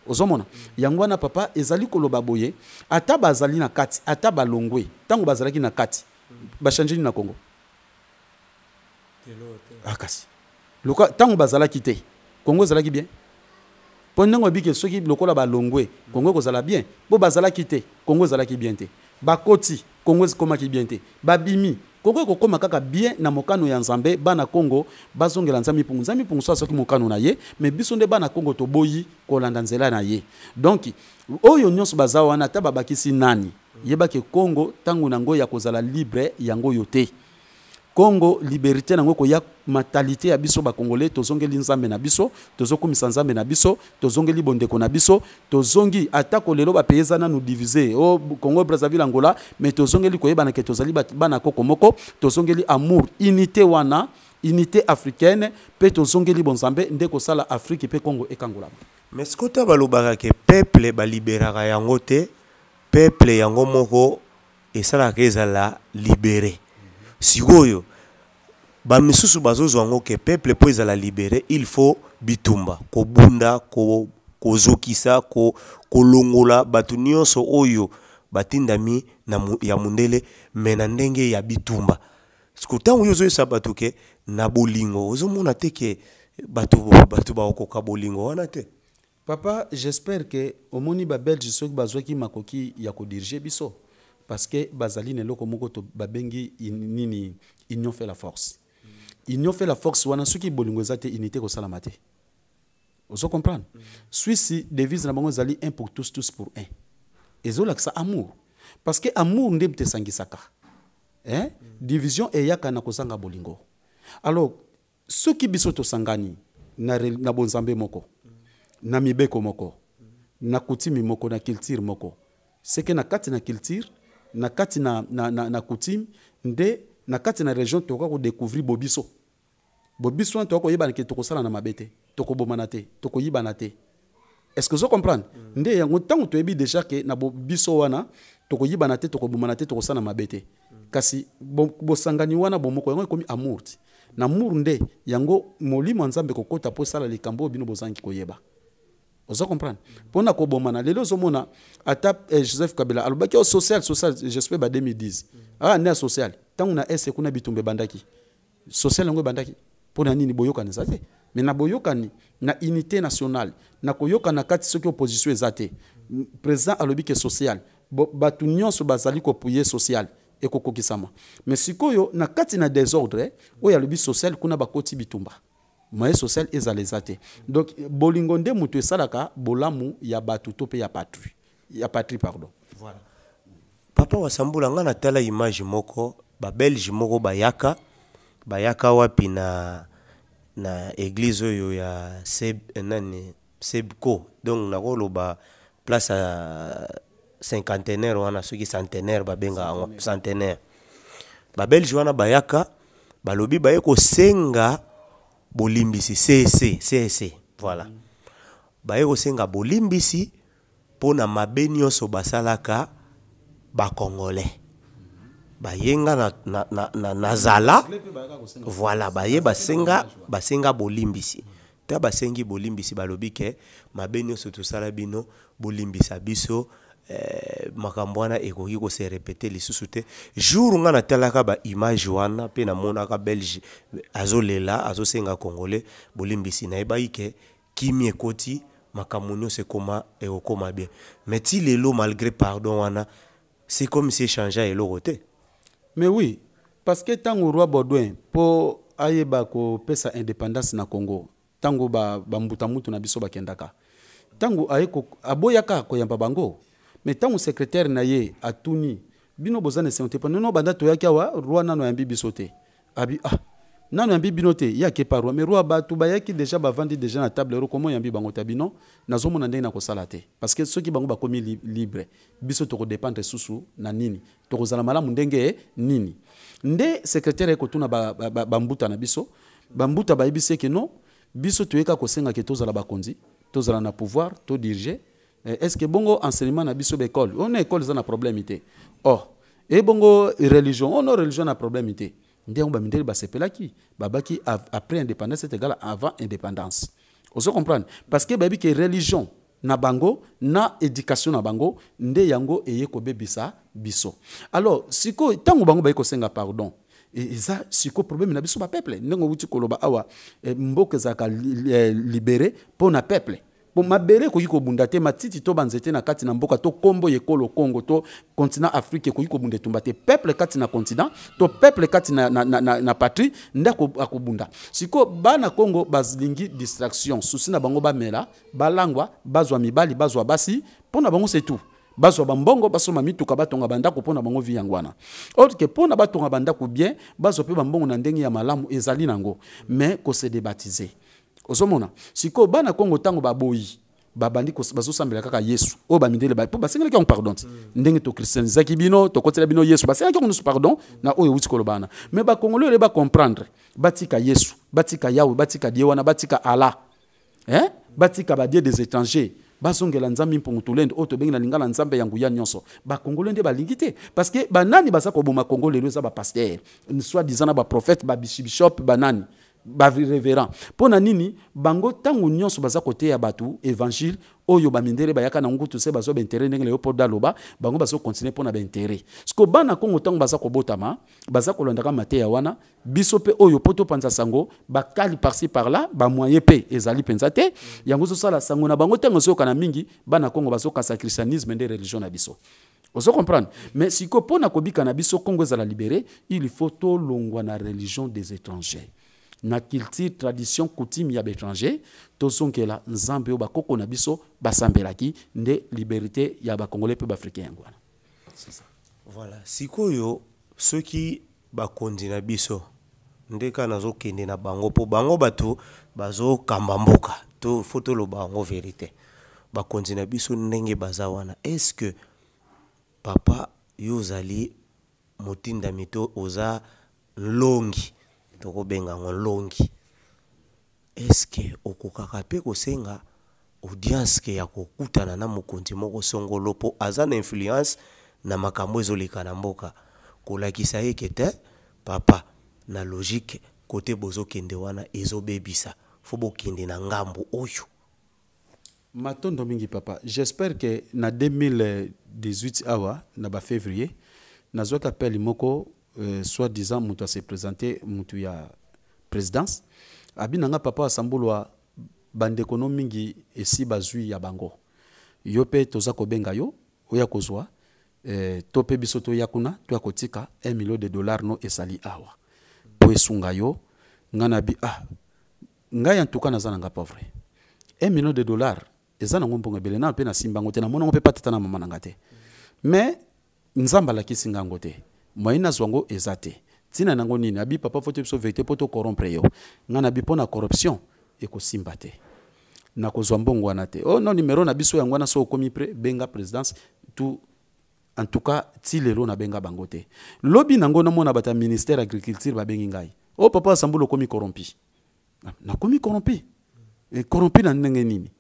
Ozomona yango wana, papa, ezali koloba boye: ata bazali na kati, ata balongwe, ntango bazalaki na kati, bachange nini na Congo? Ah, kasi lokola ntango bazalaki te, Congo ezalaki bien. Mpo ndenge obike, soki lokola balongwe, Congo ekozala bien. Mpo bazalaki te, Congo ezalaki bien te. Bakoti, Congo ekomaki bien te. Babimi, Congo ekokóma kaka bien na mokano ya Nzambe. Bana Congo bazongela Nzambe Mpungu. Nzambe Mpungu so asoki mokano na ye, mais biso nde bana Congo toboyi kolanda nzela na ye. Donc oyo nyonso baza wana, ata babakisi nani, yebaki Congo ntango nango ya kozala libre yango oyo te. Congo, liberté nango koya mentalité ya biso Bakongolais. Tozongeli Nzambe na biso, tozokumisa Nzambe na biso, tozongeli bondeko na biso, tozongi. Atako lelo bapays eza nanu divisé, o Congo, Brazzaville, Angola, mais tozongeli koyebana ke tozali bana koko moko. Tozongeli amour, unité wana, unité africaine, mpe tozongeli bonzambe nde kosala Afrique mpe Congo ekangolama. Mais sikota balobaka ke peuple baliberaka yango te, peuple yango moko esalaka ezala libéré. Sikoyo bamisusu bazozwa yango ke peuple, mpo ezala libéré, il faut bitumba, kobunda, kozokisa, kolongola bato nyonso oyo batindami na ya mundele, mais na ndenge ya bitumba. Siko ntango oyo ozoyesa bato ke na bolingo, ozomona te ke bato bakokoka bolingo wana te? Papa, j'espère que omoni Babelge soki bazwaki makoki ya kodirige biso, parce que bazali na eloko moko to babengi nini? Union fait la force. Union fait la force wana, soki bolingo eza te, unité kosalama te. Ozo comprendre? Suisse, devise na bango ezali "un pour tous, tous pour un". Ezolakisa amour, parce que amour nde moto esangisaka, hein? Division eyaka na kozanga bolingo. Alors soki biso tosangani na bonzambe moko, na mibeko moko, na coutume moko, na culture moko, seke na kati na culture, na kati na coutume nde na kati na région, tokoka kodécouvrir bobiso. Bobiso wana, tokoka koyebana ke tokosala na mabe te, tokobomana te, tokoyibana te. Est ce que ozo comprendre? Nde yango, ntango toyebi déjà ke na biso wana tokoyibana te, tokobomana te, tokosala mabe te, kasi bosangani wana, bomoko yango ekomi amour. Ti na amour nde yango molimo ya Nzambe kokota mpo esala likambo oyo bino bozangi koyeba. Oza comprendre? Mpona kobomana lelo, ozomona ata Joseph Kabila alobaki o social, social, j'espère ba 2010. Ah, nde ya social, ntango na ese kuna bitumba ebandaki, social yango ebandaki mpo na nini? Boyokani eza te. Mais na boyokani, na unité nationale, na koyokana kati, soki opposition eza te, président alobi ke social, bato nyonso bazali koappuyer social, ekokokisama. Mais sikoyo na kati na désordre oyo alobi social, kuna bakoti bitumba, moyen social ezala eza te. Donc bolingo nde moto esalaka bolamu ya bato to mpe ya patrie, ya patrie, pardon. Voilà. Papa Wasambula, nga natala image moko, Babelge moko bayaka wapi na église oyo ya Seb, nani, Sebco. Donc nakoloba place ya cinquantenaire wana, soki centenaire babengaka yango centenaire. Babelge wana bayaka, balobi baye kosenga bolimbisi, CC CC, voilà. Baye kosenga bolimbisi mpo na mabe nyonso basalaka Bakongolais. Bayenga na zala, voilà, baye basenga bolimbisi. Ta basengi bolimbisi, balobi ke mabe nyonso tosala bino, bolimbisa biso, makambo wana ekoki kose répéter lisusu te. Jour nga natalaka baimage wana mpe namonaka Belge azolela, azosenga Congolais bolimbisi, nayebaki ke kimi ekoti, makambo nyonso ekoma, ekokoma bien. Mais ti lelo, malgré pardon wana, c'est comme si échange eloko te. Mais oui, parce que ntango roi Baudouin mpo ayeba kopesa indépendance na Congo, ntango bambuta mutu na biso bakendaka, ntango aye aboyaka koyamba bango. Mais ntango secrétaire na ye atuni: "Bino boza na esengo te mpo nino banda toyaki awa, roi nano ayambi biso te?" Abi: "Ah, Nano yambi bino te, ye ake pa roi. Mais roi, bato bayaki déjà, bavandi déjà na table ro, komo yambi bango ta bino? Nazomona ndenge nakosala te, parce que soki bango bakomi libre, biso tokodépendre susu na nini? Tokozala malamu ndenge nini? Nde secrétaire ekotuna bambuta na biso. Bambuta bayebisi eke non, biso toyeka kosenga ke tozala bakonzi, tozala na pouvoir, todirige. Est ce que bongo enseignement na biso, baécole ona, école eza na problème te? Oh, e bongo religion ono, religion na problème te? Nde yango bamindele basepelaki, babaki après indépendance est égal à avant indépendance. Ozo comprendre? Parce que bayebi ke religion na bango na éducation na bango nde yango eye kobebisa biso. Alors sikoyo, ntango bango baye kosenga pardon, eza sikoyo problème na biso bapeuple. Ndenge owuti koloba awa, mboka ezalaka libéré mpo na peuple, po mabele ekoki kobunda te, matiti to banzete na kati na mboka to kombo ya ekolo Congo to continent Afrique ekoki kobunda etumba te. Peuple kati na continent to peuple kati na patrie nde akobunda. Sikoyo bana Congo balingi distraction. Souci na bango, bamela, balangwa, bazwa mibali, bazwa basi. Mpo na bango, c'est tout. Bazwa bambongo, basomba mituka, batonga bandako. Mpo na bango, vie yango wana. Autre ke mpo na batonga bandako bien, bazwa mpe bambongo na ndenge ya malamu, ezali nango, mais kose débaptiser. Ozomona sikoyo bana Kongo, ntango baboyi, babandi bazosambela kaka Yesu oyo bamindele mpo basengelaki yango pardon ti ndenge tochristianisaki bino, tokotela bino Yesu, basengelaki yango nyonso pardon na oyo euti koloba wana. Mais bakongoli oyo bacomprendre, batika Yesu, batika Yawe, batika die wana, batika Allah, hein? Batika badieux des étrangers, bazongela Nzambe mpungu tulende oyo tobengi na lingala Nzambe ya nguya nyonso. Bakongole nde balingi te, parce que banani baza koboma Kongo lelo? Eza bapasteur soit disant na baprophète, babishop, banani, barévérend. Mpo na nini? Bango ntango nyonso baza koteya bato évangile oyo bamindele bayaka na ngutu se bazwa baintérêt. Ndenge Leopold aloba, bango bazokontinue mpo na baintérêt. Siko bana Kongo, ntango baza kobotama, baza kolandaka mateya wana. Biso mpe oyo mpo topanza sango, bakali par-ci par-là, bamoyen mpe ezali mpenza te. Yango ezosala sango na bango ntango ezokana mingi, bana Kongo bazokasa christianisme nde religion na biso. Ozo comprendre? Mais sikoyo, mpo na kobika na biso, Kongo ezala libéré, il faut tolongwa na religion des étrangers, na culture, tradition, coutume ya baétranger, tozongela Nzambe oyo bakoko na biso basambelaki. Nde liberté ya bacongolais mpe baafricain yango wana. C'est ça. Voilà. Sikoyo, soki bakonzi na biso nde kaka nazokende na bango, mpo bango bato bazokamba mboka, to faut toloba yango vérité, bakonzi na biso ndenge baza wana, est ce que papa, yo ozali motindami to oza nlongi, tokobenga yango nlongi, est ce que okokaka mpe kosenga audience ke ya kokutana na mokonzi moko songolo, mpo aza na influence na makambo ezoleka na mboka, kolakisa ye ke te, papa, na logique kote bozokende wana ezobebisa, faut bokende na ngambo oyo? Matondo mingi, papa. J'espère que na 2018 awa na bafévrier, nazwaki appel moko, soit disant moto ase présente motu ya présidence. Abi na nga: "Papa Asambulwa, bandeko no mingi esi bazwi ya bango, yo mpe toza kobenga yo oya kozwa, to mpe biso toya kuna, toya kotika 1 million de dollars no esali awa mpo esunga yo." Nga na bi: "Ah, ngai en tout cas naza na nga pauvre. 1 million de dollars eza nango mbongo ebele na mpe nasimba yango te, namona yango mpe patata na mama na nga te, mais Nzambe alakisi nga yango te, moyen nazwa yango eza te. Ntina nango nini?" Abi: "Papa, faut biso vérité mpo tocorrompre yo." Nga na bi: "Mpo na corruption ekosimba te, nakozwa mbongo wana te." "Oh non, numéro na biso yango wana, so okomi prêt, benga présidence." Tout, en tout cas ti lelo nabenga bango te. Lobi nango namona bato ya ministère agriculture babengi ngai: "O oh, papa Asambula, okomi corrompi." Nakomi corrompi? E, corrompi na ndenge nini?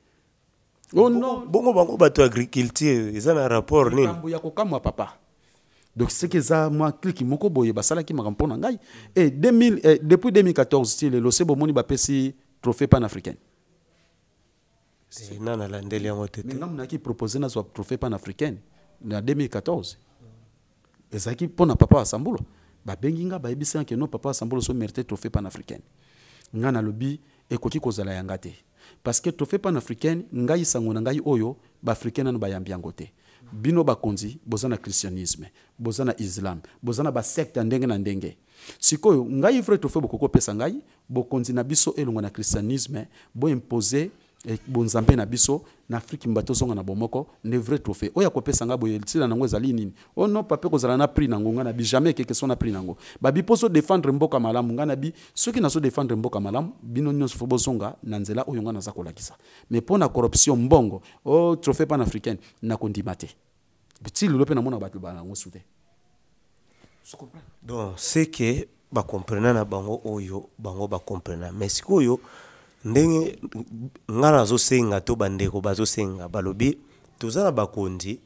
Oh non. Bongo bango bato agriculture eza na rapport nini? Likambo ya kokamwa, papa. Donc ce que eza mwa clique moko boye basalaki makambo mpo na ngai. E 2000, depuis 2014 ti lelo, se bomoni bapesi trophée panafricaine? Na nalandeli yango te. Te, nga nayaki propose nazwa trophée panafricaine na 2014, ezalaki mpo na papa Asambula. Babengi nga, bayebisi nga ke non, papa Asambula so mérité trophée panafricaine. Nga nalobi ekoki kozala yanga te, parce que trophée panafricaine, ngai sango na ngai oyo baafricain nano bayambi yango te. Bino bakonzi boza na christianisme, boza na islam, boza na basecte ya ndenge na ndenge. Sikoyo ngai, vrai trophée bokoki kopesa ngai, bokonzi na biso elongwa na christianisme, boimpose Bonzambe na biso na Afrique mba tozonga na bomoko nde vrai trophée oyo akopesa nga boye. Ntina nango ezali nini? O non, pape, kozala na prix nango, nga na bi jamais ekeke so na prix nango. Babi mpo défendre mboka malamu, nga na bi soki nazo défendre mboka malamu, bino nyonso fo bozonga na nzela oyo nga naza kolakisa. Mais mpo na corruption, mbongo o trophée panafricaine, nakondima te. Ti lelo mpe namona bato balango su te. Donc c'est que bacomprena na bango oyo bango bacomprena. Mais sikoyo ndenge nga nazosenga to bandeko bazosenga, balobi toza na bakonzi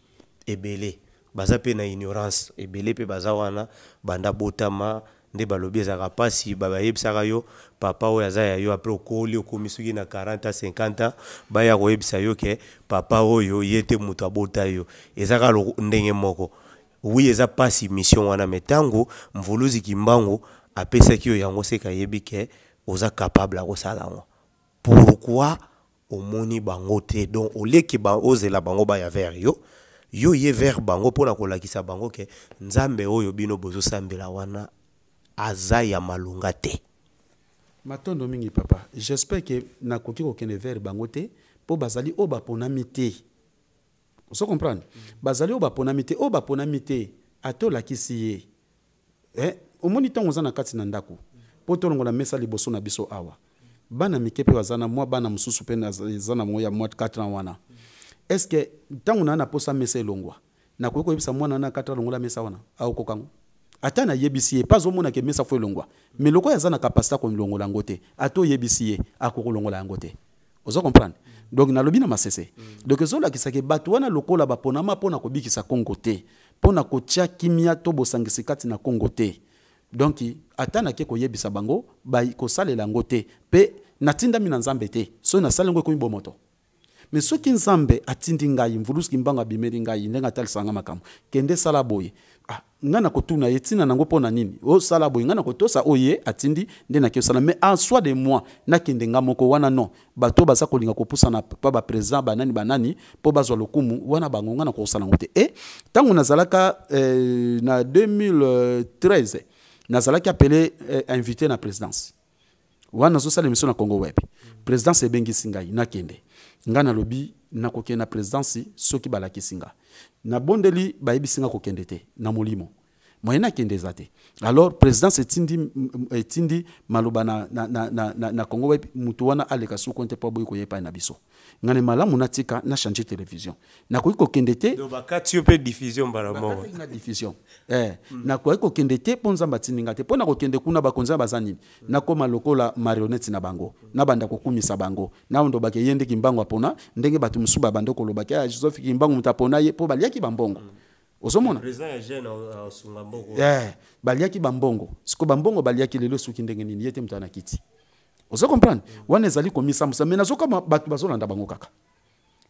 ebele baza mpe na ignorance ebele mpe baza wana banda botama. Nde balobi ezalaka mpasi, bayebisaka yo papa oyo aza ya yo, après okoli, okomi soki na 40 ans, 50 ans, baya koyebisa yo ke papa oyo ye te moto abota yo. Eza kaka ndenge moko. Oui, eza mpasi mission wana. Mais ntango Mvuluzi Kimbangu apesaki yo yango, seka ayebi ke oza capable ya kosala yango. Pourquoi omoni bango te? Donc oleki ba, ozela bango baya vers yo, yo ye vers bango mpona kolakisa bango ke Nzambe oyo bino bozosambela wana aza ya malonga te? Matondo mingi, papa. J'espère ke nakoki kokende vers bango te mpo bazali oyo baponami te. Ozo comprendre? Bazali oyo baponami te, oyo baponami te. Ata olakisi ye, omoni ntango oza na kati na ndako mpo tolongola mesa liboso na biso awa, bana mike mpe baza na mwa bana mosusu mpe eza na ya mwa 4 ans wana. Est ce que ntango naa na posa mesa elongwa, nakoki koyebisa mwana na 4 alongola mesa wana? Aokokango? Ata nayebisi ye mpe azomona ke mesa fo elongwa, mais lokola aza na capacité akolongola yango te, ata oyebisi ye, akokolongola yango te. Ozo comprendre? Donc nalobi na masese. Donc ezolakisaka bato wana lokola baponama mpona kobikisa Kongo te, mpona kotia kimia to bosangisi kati na Kongo te. Donc ata nake koyebisa bango, kosalela yango te mpe natindami na Nzambe te. Soki nasali yango, ekomi bomoto. Mais soki Nzambe atindi ngai, Mvuluzi Kimbangu abimeli ngai ndenge atalisaka nga makambo, kende sala boye, ah, ngai nakotuna ye ntina nango mpo na nini osala boye. Ngai nakotosa oyo ye atindi nde nake osala. Mais en soi de moi, nakende nga moko wana, non. Bato baza kolinga kopusana pa baprésident, banani banani, mpo bazwa lokumu wana, bango, ngai nakosala yango te. E ntango nazalaka na 2013, nazalaki appelé, invité na présidence wana, nazosala émission na Congo Web. Présidence ebengisi ngai, nakende. Ngai nalobi nakokende na présidence soki balakisi nga. Nabondeli, bayebisi nga kokende te. Na molimo, moyen nakende eza te. Alors présidence etindi maloba na Congo Web, mutu wana aleka suko te mpo aboyi koya epai na biso. Ngai malamu natika, nachange télévision, nakoki kokende te. Bakati yo mpe diffusion mbala moko. Na diffusion, nakoki kokende te mpo Nzambe atindi nga te. Mpo na kokende kuna, bakonzi baza nini? Nakóma lokola marionnette na bango, nabanda kokumisa bango, naondobaka ye nde Kimbangu apona, ndenge bato mosusu babanda kolobaki, ah, Joseph Kimbangu moto apona ye mpo baliaki bambongo. Ozomona? Baliaki bambongo. Siko bambongo baliaki lelo esuki ndenge nini? Ye te moto ana kiti. Ozo comprendre? Wana ezali komisambusa. Mais nazokama bato bazolanda bango kaka,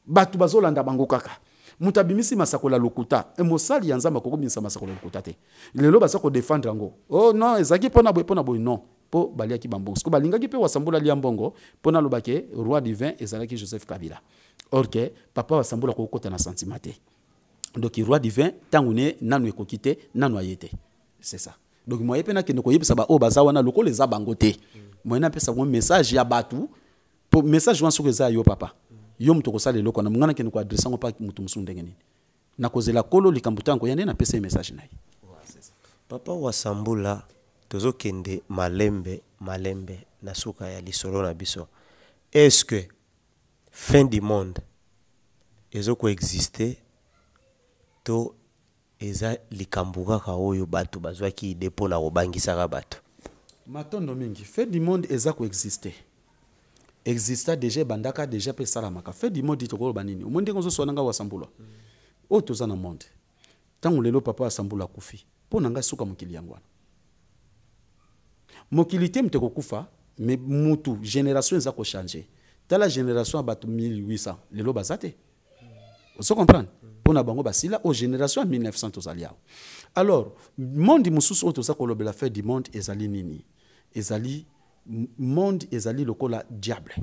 bato bazolanda bango kaka. Moto abimisi masakola lokuta, e mosali ya Nzambe akokobimisa masakola lokuta te. Lelo baza kodefendre yango, oh non, ezalaki mpona boye, mpona boye. Non, mpo baliaki bambongo. Siko balingaki mpe Wasambula lia mbongo mpo naloba ke roi divin ezalaki Joseph Kabila. Or ke papa Wasambula kokota na sentiment te. Donc roi divin, ntango ne nanu ekoki te, nanu aye te. C'est ça. Donc moye mpe nakende koyebisa baoyo baza wana lokola eza bango te, moye napesa bango message ya bato, po message wana soki eza ya yo papa, yo moto okosala eloko wana. Ngai nakende koadresse yango mpa moto mosusu ndenge nini? Nakozela kolo likambo ntango ya nde napesa ye message na ye. Papa Wasambula, tozokende malembe malembe na suka ya lisolo na biso. Est ce que fin du monde ezokoexiste to eza likambo kaka oyo bato bazwaki idée mpona kobangisaka bato? Matondo mingi. Fin du monde eza koexiste, exista déjà, ebandaka déjà mpe esalamaka. Fin du monde, tokoloba nini? Omoni ndenge ozoswana nga Wasambula, oyo toza na monde ntango lelo papa Asambula akufi, mpo na ngai suka mokili yango wana. Mokili te moto ekokufa, mais mutu, génération eza kochange. Tala génération ya bato 1800, lelo baza te. Ozo comprendre? Mpo na bango basila. Oyo génération ya 1900 tozali awa. Alors monde mosusu oyo toza kolobela, fin du monde, ezali nini? Ezali monde ezali lokola diable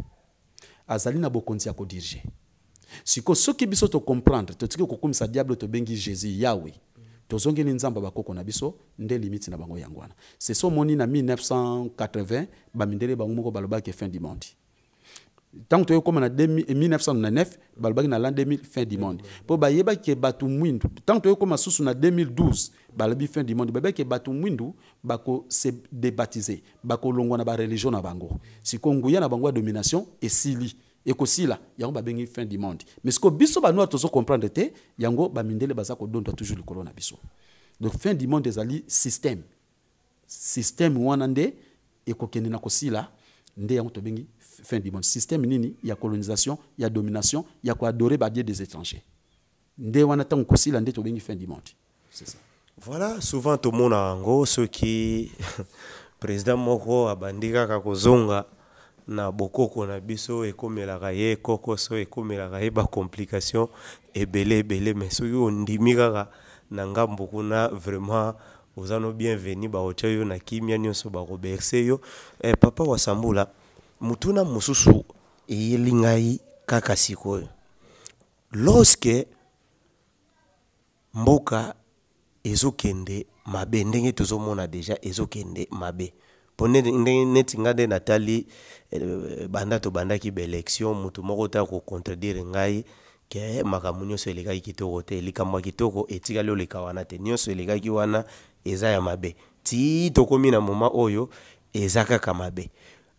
azali na bokonzi ya kodirige. Sikoyo soki biso tocomprendre, totiki kokumisa diable, tobengi Jésus Yawe, tozongeli Nzambe bakoko na biso, nde limite na bango yango wana. C'est so omoni na 1980, bamindele bango moko balobaki fin du monde. Ntango toyei kokóma na 1999, balobaki na l'an 2000 fin du monde, mpo bayebaki ke bato mwindu. Ntango toyei kokóma susu na 2012, balobi fin du monde, bayebaki ke bato mwindu bako se débaptiser, bakolongwa na bareligion na bango. Sikoyo nguya na bango ya domination esili, ekosila, yango babengi fin du monde. Mais sikoyo biso banoir tozo comprendre te yango, bamindele baza kodondwa toujours likolo na biso. Donc fin du monde ezali système. Système wana nde ekokende na kosila, nde yango tobengi fin du monde. Système nini? Ya colonisation, ya domination, ya koadorer badieux des étrangers. Nde wana ntango kosila nde tobengi fin du monde, c'est ça. Voilà, souvent tomona yango, soki président moko abandi kaka kozonga na bokoko na biso, ekomelaka ye kokoso, ekomelaka ye bacomplication ebele ebele. Mais soki ondimi kaka na ngambo kuna, vraiment oza no bienvenu, bakotia yo na kimia nyonso, bakobercer yo. Papa Wasambula, mutuna mosusu eyeli ngai kaka sikoyo: lorsque mboka ezokende mabe ndenge tozomona déjà ezokende mabe, mpo ndenge neti nga nde natali banda tobandaki baélection, motu moko ta kocontredire ngai ke makambo nyonso elekaki kitoko te. Likambo ya kitoko etikali oleka wana te, nyonso elekaki wana eza ya mabe. Ti tokomi na moment oyo, eza kaka mabe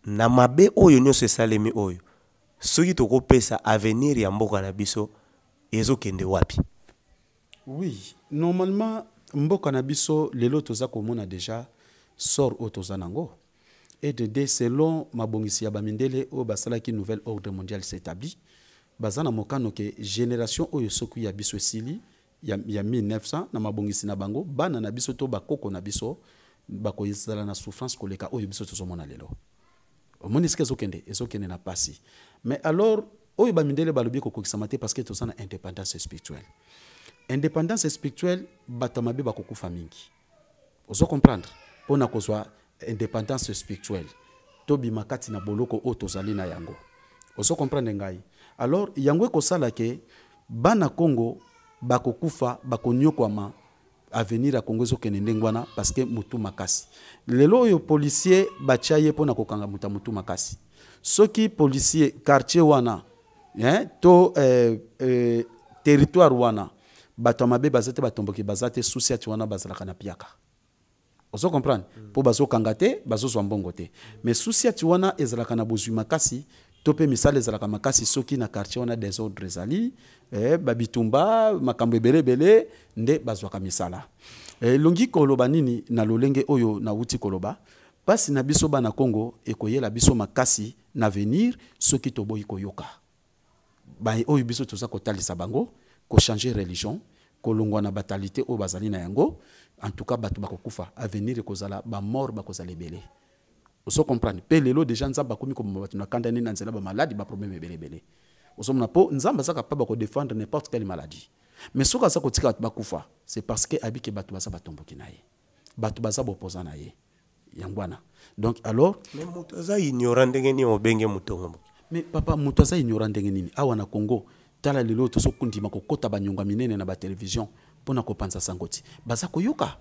na mabe. Oyo nyonso esalemi oyo, soki tokopesa avenir ya mboka na biso, ezokende wapi? Oui, normalement mboka na biso lelo toza komona déjà sort oyo toza nango. Et selon mabongisi ya bamindele oyo basalaki, nouvel ordre mondial s'établit, baza na mokano ke génération oyo soki ya biso esili ya 1900, na mabongisi na bango, bana na biso to bakoko na biso bakozala na souffrance koleka oyo biso tozomona lelo. Omoni esika ezokende, ezokende na pasi. Mais alors oyo bamindele balobi ekokokisama te, parce que toza na indépendance spirituelle. Indépendance spirituelle, bato ya mabe bakokufa mingi, ozo comprendre? Mpo na kozwa indépendance spirituelle, tobima kati na boloko oyo tozali na yango, ozo comprendre ngai? Alors yango ekosala ke bana Congo bakokufa, bakonyokwama. Avenir ya Congo ezokende ndenge wana, parce que motu makasi lelo oyo, policier batia ye mpo na kokanga moto ya motu makasi. Soki policier quartier wana, hein, to territoire wana bato ya mabe baza te, batomboki baza te, susi ati wana bazalaka na piaka, ozo comprendre? Mpo bazokanga te, bazozwa mbongo te. Mais susi ati wana ezalaka na bozwi makasi to mpe misala ezalaka makasi, soki na quartier wana désordre ezali, babitumba, makambo ebele ebele, nde bazwaka misala. Elongi koloba nini na lolenge oyo nauti koloba? Mpasi na biso bana Kongo ekoyela biso makasi na avenir soki toboyi koyoka oyo biso toza kotalisa bango, kochanger religion, kolongwa na batalité oyo bazali na yango. En tout cas bato bakokufa, avenir ekozala bamort, bakozala ebele, ozo comprendre? Mpe lelo déjà Nzambe akomi koboma bato na kanda nini na nzela bamaladi, baproblème ebele ebele ozomona, mpo Nzambe aza capable kodéfendre n'importe quelle maladie. Mais soki aza kotika bato bakufa, c'est parce que abiki bato baza batomboki na ye, bato baza bopoza na ye, yango wana. Donc alors Mais moto aza ignorant, ndenge nini obenge motongo? Mais papa, moto aza ignorant ndenge nini awa na Congo? Tala lelo tozokundima kokɔta banyonga minene na batelevizio mpo na kopanza sango ti baza koyoka,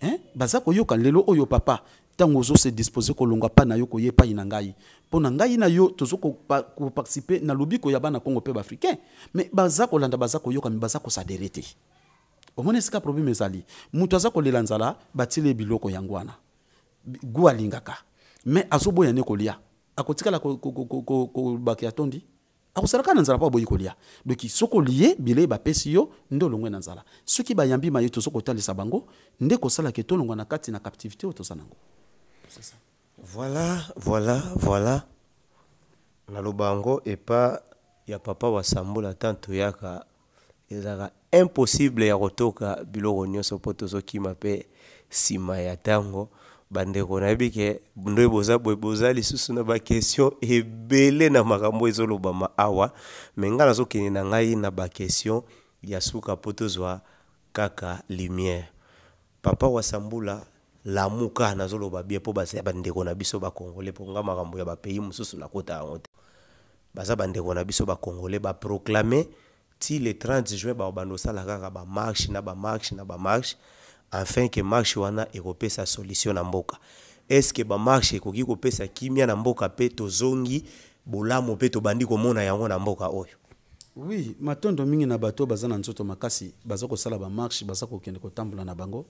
hein? Baza koyoka lelo oyo, papa. Ntango ozose disposer kolongwa mpa na yo koye epai na ngai, mpo na ngai na yo tozo koparticiper na lobiko ya bana Kongo mpe baafricain. Mais baza kolanda, baza koyoka, mais baza koadhérer te. Omoni esika problème ezali? Moto aza kolela nzala, batieli ye biloko yango wana gu alingaka, mais azoboya ne kolia, akotikala kobaki atondi, akosalaka na nzala mpo aboyi kolia. Donc soki olie bilei bapesi yo, nde olongwe na nzala. Soki bayambi maye tozo kotalisa bango, nde kosalaka etolongwa na kati na captivité oyo toza nango. C'est ça. Voilà. Naloba yango epa ya papa Wasambola, tant toyaka ezalaka impossible ya kotoka biloko nyonso mpo tozokima mpe nsima ya ntango. Bandeko, nayebi ke nde boza boye, boza lisusu na baquestion ebele na makambo ezolobama awa, mais ngai nazokende na ngai na baquestion ya suka mpo tozwa kaka lumière. Papa Wasambula, lamuka, nazoloba bien mpo baza bandeko na biso bacongolais, mpo nga makambo ya bapays mosusu nakota yango te. Baza bandeko na biso bacongolais, baproclamer ti le 30 juin bakobanda kosala kaka bamarche na bamarche na bamarche, enfin ke marche wana ekopesa solution na mboka. Est-ce bamarche ekoki kopesa kimia na mboka mpe tozongi Bolamu mpe tobandi komona yango na mboka oyo. Oui, matondo mingi na bato baza na nzoto makasi, baza kosala bamarche, baza kokende kotambola na bango.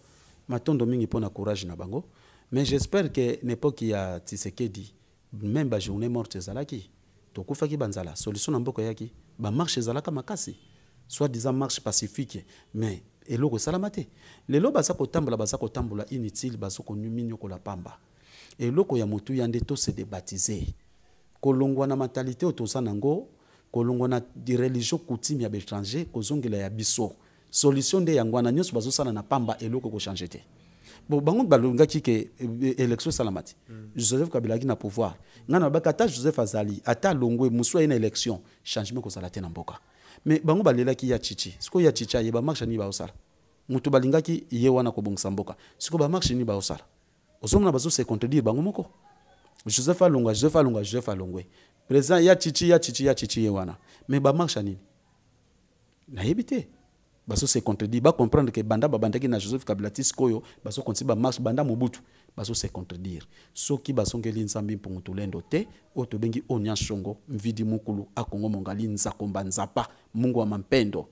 Matondo mingi mpona courage na bango. Mais j'espère que na époque ya Tshisekedi, même bajournée morte ezalaki, tokufaki banzala, solution na mboka eyaki, bamarche ezalaka makasi, soit disant marche pacifique, mais eloko esalama te. Lelo baza kotambola, baza kotambola inutile, baza kominyokola pamba. Eloko ya motuya nde tose débaptiser, kolongwa na mentalité oyo toza nango, kolongwa na religion coutume ya baétranger, kozongela ya biso. Solution nde yango wana. Nyonso bazosala na pamba, eloko ekochange te. Bon, bango balongaki ke élection esalama te. Joseph Kabila azalaki na pouvoir. Ngai nalobaki, ata Joseph azali, ata alongwe, mosu aye na élection, changement ekozala te na mboka. Mais bango balelaki ya Tshitshi. Sikoyo ya Tshitshi aye, bamarche nini baosala? Moto balingaki ye wana kobongisa mboka, sikoyo bamarche nini baosala? Ozomona bazose contredire bango moko. Joseph alongwa, Joseph alongwa, Joseph alongwe, président ya Tshitshi, ya Tshitshi, ya Tshitshi ye wana, mais bamarche ya nini? Nayebi te. Bazose contredire. Bacomprendre ke banda babandaki na Joseph Kabila ti sikoyo, bazokontinue bamarche. Banda Mobutu, bazose contredire. Soki bazongeli Nzambe Mpungu Tulendo te, oyo tobengi Onya Shongo Mvidi Mukulu Akongo Mongali Nzakomba Nzapa Mungu wa Mampendo,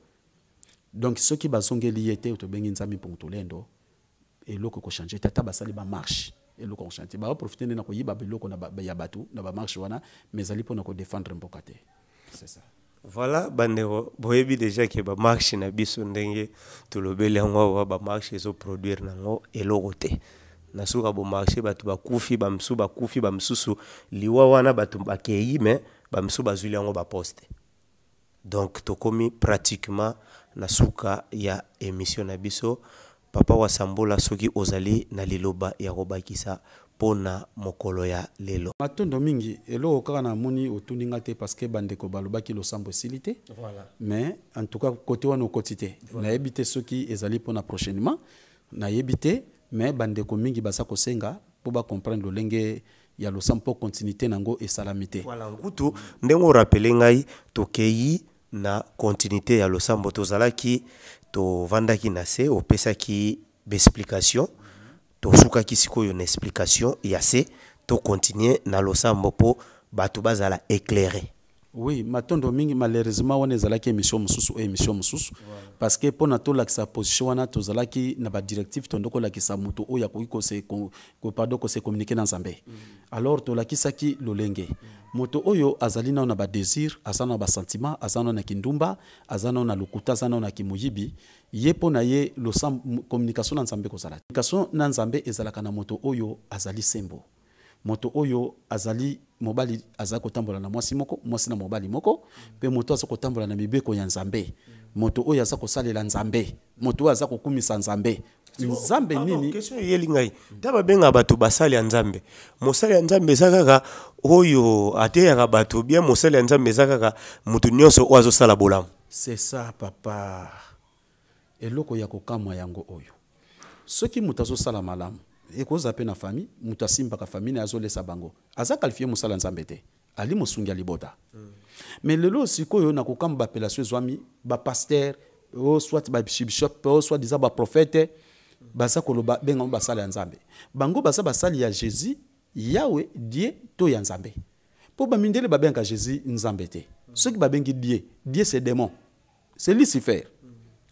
donc soki bazongeli ye te, oyo tobengi Nzambe Mpungu Tulendo, eloko ekochange te. Ata basali bamarche, eloko ekochange te. Baprofite nde na koyiba biloko ya bato na bamarche wana, mais ezali mpona kodefendre mboka te. C'est ça. Voilà, bandeko, boyebi déjà ke bamarche na biso, ndenge tolobeli yango awa, bamarche ezoproduire nango eloko te. Na suka bomarche, bato bakufi, bamisusu bakufi, bamisusu liwa wana bato bakei, mais bamisusu bazwili yango baposte. Donc tokomi pratiquement na suka ya émission na biso. Papa Wasambola, soki ozali na liloba ya kobakisa mpona mokolo ya lelo. Matondo mingi. Eloko kaka namoni otuni nga te, parce que bandeko balobaki losambo esili te. Voilà. Mais en tout cas, côté wana okoti te, nayebi te soki ezali mpona prochainement, nayebi te. Mais bandeko mingi baza kosenga mpo bacomprendre lolenge ya losambo, mpo continuité nango esalami te. Voilà, nkutu ndenge orapele ngai, tokei na continuité ya losambo. Tozalaki, tovandaki na se, opesaki baexplication. Tosukaki sikoyo na explication ya se, tocontinue na losambo mpo bato bazala éclairé. Oui, matondo mingi. Malheureusement, wana ezalaki émission mosusu, oyo émission mosusu, parce que mpona tolakisa position wana, tozalaki na badirective tondo kolakisa moto oyo akoki pardon, kose communiquer na Nzambe. Alors tolakisaki lolenge moto oyo azali nano na badésir, aza nano na basentiment, aza nano na kindumba, aza nano na lokuta, aza nano na kimoyibi. Ye, mpo na ye, communication na Nzambe kozala te. Communication na Nzambe ezalaka na moto oyo azali sembo, moto oyo azali mobali aza kotambola na mwasi moko, mwasi na mobali moko, mpe moto aza kotambola na mibeko ya Nzambe, moto oyo aza kosalela Nzambe, moto oyo aza kokumisa Nzambe. Nzambe nini? Question eyeli ngai: ta babengaka bato basali ya Nzambe, mosali ya Nzambe eza kaka oyo ateyaka bato bien? Mosali ya Nzambe eza kaka moto nyonso oyo azosala bolamu? C'est ça, papa. Eloko ya kokamwa yango oyo: soki moto azosala malamu, ekozala mpe na famille, moto asimbaka famille na ye, azolesa bango, aza qualifié mosala Nzambe te, ali mosungi ya libota. Mais lelo sikoyo na kokamwa, bappellation ezwami bapaster o soit babishop o soit disant baprophète, baza koloba bengango basali ya Nzambe. Bango baza basali ya Jésus, Yawe Dieu to ya Nzambe? Mpo bamindele babengaka Jésus Nzambe te. Soki babengi Dieu, Dieu c'est démon, c'est Lucifer.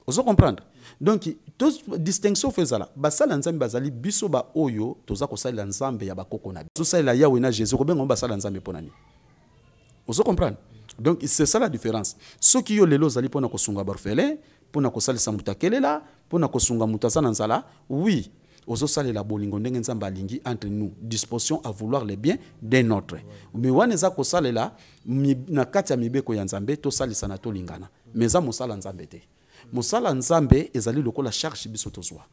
Ozo comprendre? Donc to distinction fo ezala. Basali ya Nzambe bazali biso baoyo toza kosalela Nzambe ya bakoko na biso, tosalela Yawe na Jésus. Kobenga ngo basali ya Nzambe mpo na nini? Ozo comprendre? Donc c'est ça la différence. Soki yo lelo ozali mpona kosunga baorphelin, mpona kosalisa moto akelela, mpona kosunga moto aza na nzala, oui, ozosalela bolingo ndenge Nzambe alingi, entre nous, disposition à vouloir le bien d'un autre. Mais wana eza kosalela na kati ya mibeko ya Nzambe, tosalisana, tolingana, mais eza mosala Nzambe te. Mosala Nzambe ezali lokola charge biso tozwa.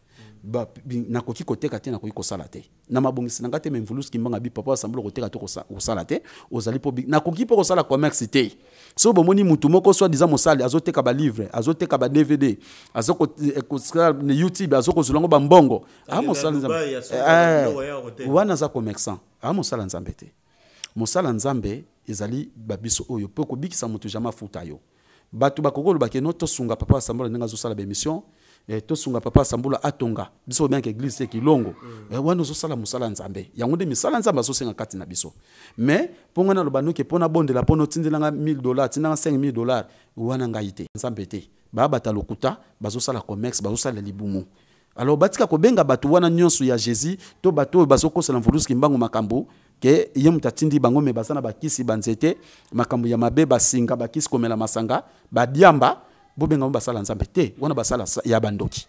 Nakoki koteka te, nakoki kosala te na mabongisi na ngai te. Me mvuluski mbanga bi papa asambula koteka te, kosala te ozali mpo nakoki mpo kosala commerce te. So bomoni mutu moko soit disant mosali azoteka balivre, azoteka ba DVD, azokosala na YouTube, azokozwela yango bambongo, a mosala Nzambe. Wana aza commerçant, a mosala Nzambe te. Mosala Nzambe ezali babiso oyo mpo kobikisa moto, jamais afuta yo. Bato bakoki koloba ke no, tosunga papa asambola ndenge azosala baémission. Tosunga papa Sambula atonga biso bien que église te kilongo. Wana ozosala mosala Nzambe, yango nde misala Nzambe azosenga kati na biso. Mais mpo ngai naloba noke mpo nabondela mpo notindelanga $1000, tindanga $5000, wana ngai te, Nzambe te. Babata lokuta, bazosala commerce, bazosala libumu. Alors batika kobenga bato wana nyonso ya Jésus to bato oyo bazokosela Mvuluzi Kimbangu makambo ke ye moto atindi bango, me baza na bakisi banzete, makambo ya mabe, basinga bakisi, komela masanga, badiamba, bobenga bango basala Nzambe te, wana basala ya bandoki.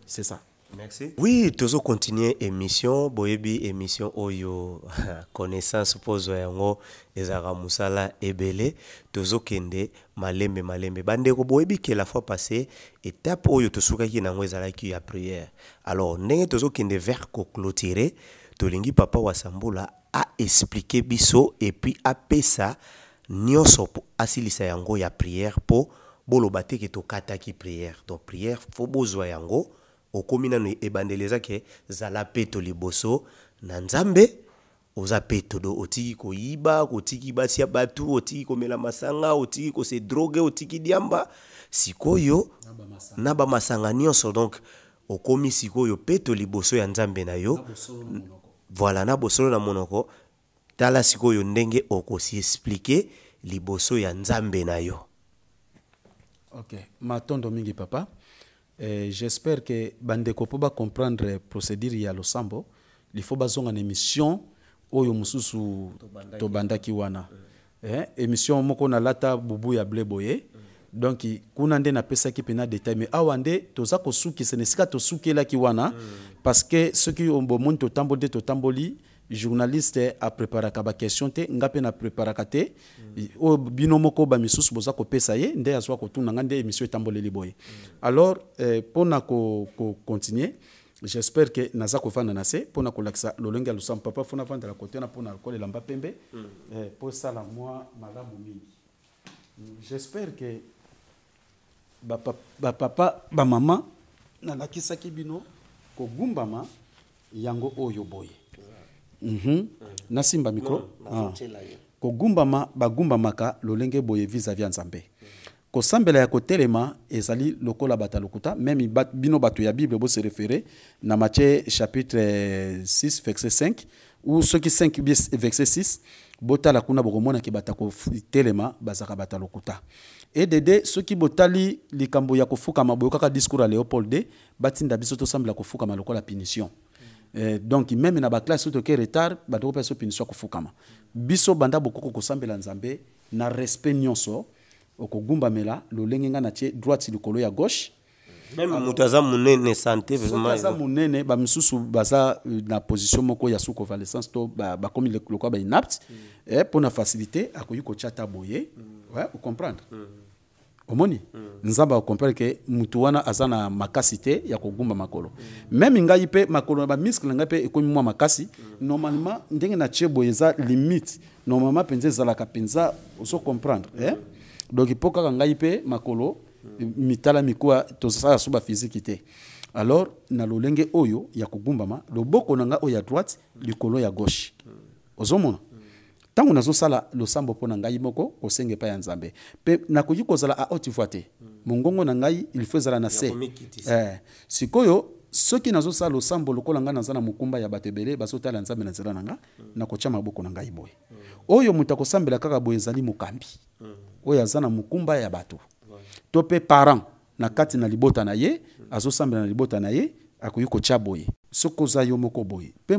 C'est ça. Merci. Oui, tozo continuer émission, boyebi émission oyo connaissance pozo yango ezaka musala ebele, tozo kende malembe malembe. Bandeko boyebi que la fois passée étape oyo tosukaki nango ezalaki ya prière. Alors ndenge tozo kende vers ko clôturer, tolingi papa wa Sambula a expliquer biso et puis apesa nyonso po asilisa yango ya prière po boloba te ke tokataki prière. Donc prière faut bozwa yango okomi nanu ebandeli eza ke zala peto liboso na Nzambe, oza peto do otiki koyiba, otiki basi ya batu, otiki komela masanga, otiki kose drogue, otiki diamba sikoyo na ba masanga nyonso. Donc okomi sikoyo peto liboso ya Nzambe na yo, voilà, na bosolo na monoko. Tala sikoyo ndenge okosi expliquer liboso ya Nzambe na yo. Ok, matondo mingi papa. J'espère que bandeko po ba comprendre procédure ya losambo, il faut bazonga na émission oyo mosusu tobandaki wana. Émission moko na lata bubu ya blé boye. Donc kuna nde napesaki pena détail, mais awa nde toza kosukisa na esika tosukelaki wana, parce que soki bomoni totamboli nde totamboli, journaliste a préparaka ba question te, nga pe na préparaka te. Oyo bino moko ba misusu boza kopesa ye nde azwa kotuna nga nde émission etamboleli boye. Alors pona ko continuer, j'espère que naza kovanda na se pona kolakisa lolenge ya losambo. Papa fona vanda la côté na pona kolela mba pembe, po sala mwa malamu mingi. J'espère que ba papa ba mama nalakisaki bino kogumbama yango oyo boye. Nasimba micro. Kogumbama bagumbamaka lolenge boye vis-à-vis ya Nzambe. Kosambela ya kotelema ezali lokola bato ya lokuta, même bino bato ya Bible bo se référer na Matthieu chapitre 6 verset 5 ou soki 5 verset 6, botala kuna bokomona ke bato ya kotelema bazaka bato ya lokuta. Et dede soki botali likambo ya kofukama boyokaka discours ya Léopold II, batinda biso tosambela kofukama lokola punition. Donc même na ba classe to ke retard bato ko peso punition kofukama. Biso banda bokoko kosambela Nzambe na respect nyonso, okogumbamela lolenge nga na tie droite likolo ya gauche. Même moto aza monene santé Soki vraiment aza eza. monene, ba misusu baza na position moko ya sous convalescence to bakomi lokola ba inapte, pour na facilité akoki kotia ta boye. Ouais, vous comprendre? Omoni? Nzambe a comprendre que mutu wana aza na makasi te ya kogumba makolo. Même ngai pe makolo na ba muscle ngai pe ekomi mwa makasi. Normalement ndenge na tie boye eza limite. Normalement penza ezalaka penza ozo comprendre, eh? Donc po kaka ngai pe makolo mitala mikuwa tosala so ba physique te. Alors na lolenge oyo ya kogumbama loboko na ngai oyo ya droite likolo ya gauche. Ozomona? Tango nazosala losambo mpo na ngai moko kosenga epai ya Nzambe. Pe nakoki kozala à haute voix te. Mongongo na ngai il faut ezala na se. Ya komikitisa. Sikoyo soki nazosala losambo lokola ngai naza na mokumba ya bato ebele bazotala Nzambe na nzela na nga, nakotia maboko na ngai boye. Oyo moto akosambela kaka boye ezali mokambi. Oyo aza na mokumba ya bato. To pe parent na kati na libota na ye, azosambela na libota na ye, akoki kotia boye. Soki oza yo moko boye. Pe